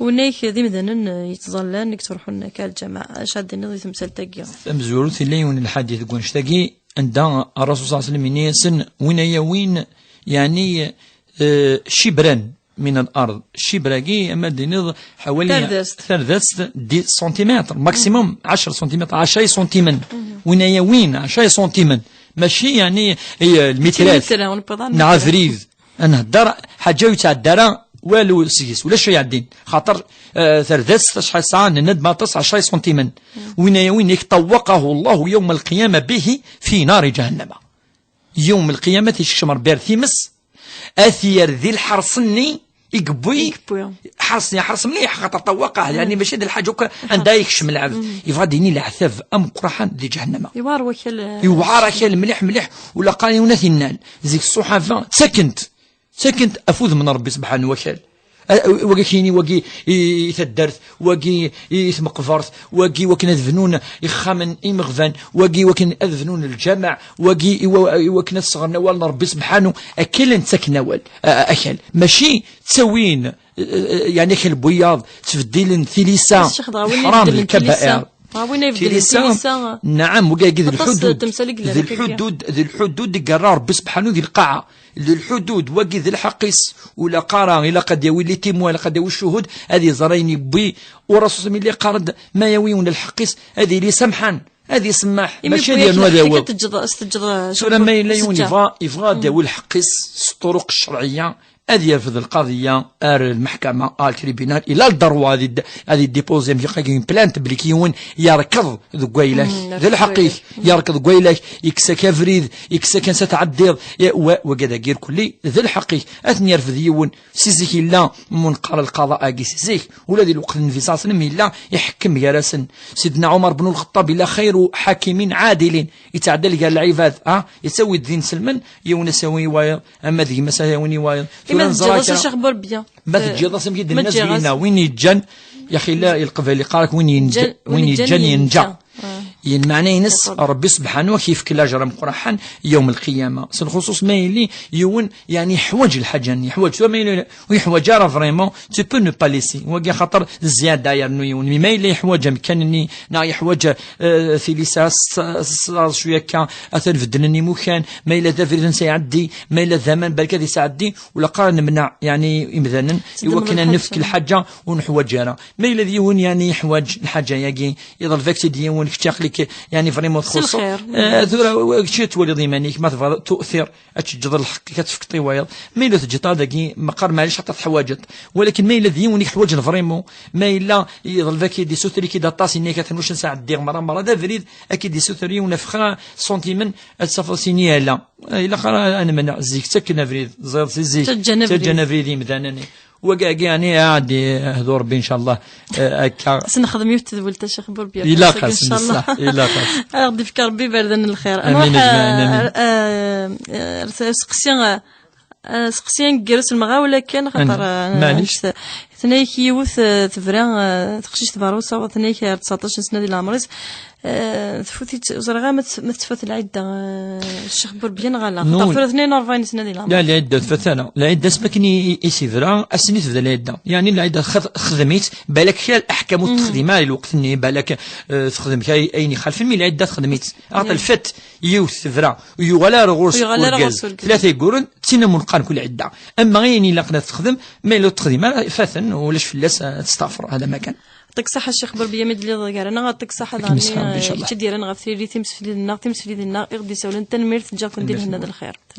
unamek d imdanen, eh, yettẓallan i yettruḥun akka ar lǧameɛ. Acu ad d-tiniḍ di temsalt-agi? Tamezwarut, yella yiwen n lḥadit deg wannect-agi, anda Ṛṛasul ṣalla Llahu ɛalayhi wa sallam yenna-yasen, win ay yawin, yeɛni, eh, cibran min al-ard. Cibr-agi, ama d-tiniḍ, ḥawali tardast. Tardast, dix centimètres, maximum ɛecra centimètres, ɛecra iṣuntimen. Win ay yawin, ɛecra iṣuntimen. Mačči, yeɛni, eh, lmitrat, neɣ abrid, ad nhedder, ḥaǧa ur yettɛedda ara walu seg-s, ulac acu iɛeddin. Xaṭer, eh, tardast, acḥal tesɛa, nenna-d ma aṭas, ɛecra iṣuntimen. Win ay yawin, طوقه الله يوم القيامة به في نار جهنم. Yawm lqiyama, ad t-yekcem Rebbi ar times, ad t-yerr di lḥers-nni i yewwi. I yewwi. Ḥers, ḥers mliḥ, xaṭer ṭawaqah, yeɛni mačči d lḥaǧa akk anda yekcem lɛebd. Yebɣa ad d-yini leɛtab ameqqraḥan di ǧahennama. Yewɛer wakal, eh, yewɛer akal mliḥ, mliḥ, u laqal yiwen ad t-innal. Zik ṣṣuḥaba ttaken-t, ttaken-t ɣef udem n Rebbi subḥanahu wa taɛala. A-, wagi ad k-yini, wagi i, i taddart, wagi i, i tmeqbert, wagi wakken ad bnun ixxamen imeɣban, wagi wakken ad bnun lǧameɛ, wagi i wa-, i wakken ad sɣen awal n Rebbi subḥanu, akka i llan ttaken awal, a-, a-, akal. Mačči ttawin, eh, eh, yeɛni akal n wiyaḍ, ttbeddilen tilisa, Ccix, dɣa win lḥram, ibeddlen lkabair. Tilisa. Ah, win ay ibeddlen tilisa, tilisa. Naɛam, wagi d aṭas lḥudud, temsal i yellan d akka. Lḥudud, d lḥudud i yerra Rebbi subḥanu di lqaɛa. D lḥudud, wagi d lḥeqq-is. Ula qqareɣ, ilaq ad yawi les témoins, ilaq ad yawi ccuhud, ad iẓer ayen yewwi. U Rasul mi yella yeqqar-d, ma yawi yiwen lḥeqq-is, ad yili samḥan, ad isemmaḥ, imi mačči ad yernu ad yawi. Teǧǧeḍ, teǧǧeḍ. Tura ma yella yiwen yebɣa, yebɣa ad yawi lḥeqq-is s ṭuruq ccerɛiyya, ad yerfed lqaḍiyya ar lmeḥkama, ar tribunal, il a le droit ad id-, ad iddipozi, am une plainte, belli yiwen yerkeḍ deg wayla-k. Mm, d lḥeqq-ik, yerkeḍ deg wayla-k, yekkes-ak abrid, yekkes-ak ansa tɛeddiḍ, i-, wa-, wagi dagi irkelli, d lḥeqq-ik. Ad ten-yerfed yiwen, si zik yella, mu neqqar lqaḍa-agi si zik, ula di lweqt n Nnbi ṣalla Llahu ɛalayhi wa sallam yella iḥekkem gar-asen. Sidna Ɛumar ben Lxeṭṭab yella xayru ḥakimin ɛadilin, yettɛeddal gar lɛibad, ha, yettawi-d d inselmen, yiwen ad s-yawi i wayeḍ, ama d gma ad s-yawi i wayeḍ. Tura neẓra kra. Ima teǧǧiḍ-as a Ccix Burebya. Ma teǧǧiḍ-as, amek i d-nenna seg dinna, win yeǧǧan, yaxi la, i Leqbayel yeqqar-ak, win yenǧ-, win yeǧǧan yenǧa. Ah. Yen lmeɛna-ines, Rebbi subḥanu ad k-yefk lajer ameqqran yawm lqiyama. S lxuṣuṣ ma yili yiwen, yeɛni, yeḥwaǧ lḥaǧa-nni, yeḥwaǧ tura, ma yili ur yeḥwaǧ ara vraiment, tu peux ne pas laisser. Wagi axaṭer d zzyada yernu yiwen. Mi ma yella yeḥwaǧ amkan-nni, neɣ yeḥwaǧ, eh, tilisa, s, s, s, cwiya akka, atan beddlen imukan, ma yella d abrid nsa iɛeddi, ma yella d aman balak ad isɛeddi, ula qqar nemneɛ, yeɛni, imdanen, i wakken ad nefk lḥaǧa ur neḥwaǧ ara. Ma yella d yiwen, yeɛni, yeḥwaǧ lḥaǧa-yagi, iḍleb-ak-tt-id yiwen, kečč aql-ik, yeɛni, vraiment txuṣṣeḍ. Eh, tura, kečč ad twaliḍ iman-ik, ma tebɣiḍ tu'tir, ad teǧǧeḍ lḥeqq-ik, ad tefkeḍ i wayeḍ. Ma yella teǧǧeḍ dagi, meqqar maɛlic xaṭer teḥwaǧeḍ. Walakin ma yella d yiwen i k-ḥwaǧen vraiment, ma yella iḍleb-ak-id, isuter-ik-id aṭas, yenna-ak atan ur s-nesɛeddiɣ merra merra, d abrid ad k-id-isuter yiwen ɣef xra santimen, ad tafeḍ sini ala. Eh, ilaq ara ad nemneɛ, zik ttakken abrid, ẓriɣ si zik, ttaǧǧan abrid. Ttaǧǧan abrid i yimdanen. Wagi, agi, yeɛni, ad d-yehdu Rebbi, incallah, eh, akka. Ad s-nexdem yiwet tedwilt, a Ccix Burbiya. Ilaq, incallah. Ad s-nesla, ilaq. Ad aɣ-d-ifk Rebbi iberdan n lxir. Amin, ajmaɛin, amin. Ar, ar, ar, ar seqsi, ar, ar seqsi aneggaru s lemɣawla kan, xaṭer, ar, maɛlic. Tenna-yak yiwet, eh, tebra, eh, teqcict berra usawaḍ, tenna-yak ar tseɛṭac n sna di leɛmer-is, eh, tfut-itt, ur ẓriɣ ara ma tt-, ma tettfat lɛidda, eh, Ccix Burbiya neɣ ala. Xaṭer tura tnin u rebɛin sna di leɛmer. La, lɛidda tfat ara. Lɛidda asmi akken i, i, i s-ibra, ass-nni tebda lɛidda. Yeɛni lɛidda xed-, xdem-itt, balak kra leḥkam ur texdim ara i lweqt-nni, balak, eh, texdem kra ayen ixalfen, mi lɛidda texdem-itt. Axaṭer lfat yiwet tebra, ur yuɣal ara ɣur-s urgaz. Tlata yeggurren, d tin am uneqqar n kul ɛidda. Ama ayen ilaqen ad texdem, ma yella ur texdim ara, faten, ulac fell-as, ad testaɛfer, hada ma kan. Ṭṭik ṣaḥa, Ccix Burbiya, mi d-telliḍ gar-aneɣ, ṭṭik ṣaḥa daɣen, eh, kečč i d-yerran ɣef tiririt timseflidin-nneɣ, timseflidin-nneɣ i ɣ-d-isawlen. Tanemmirt, ǧǧiɣ-ken di lehna d lxir.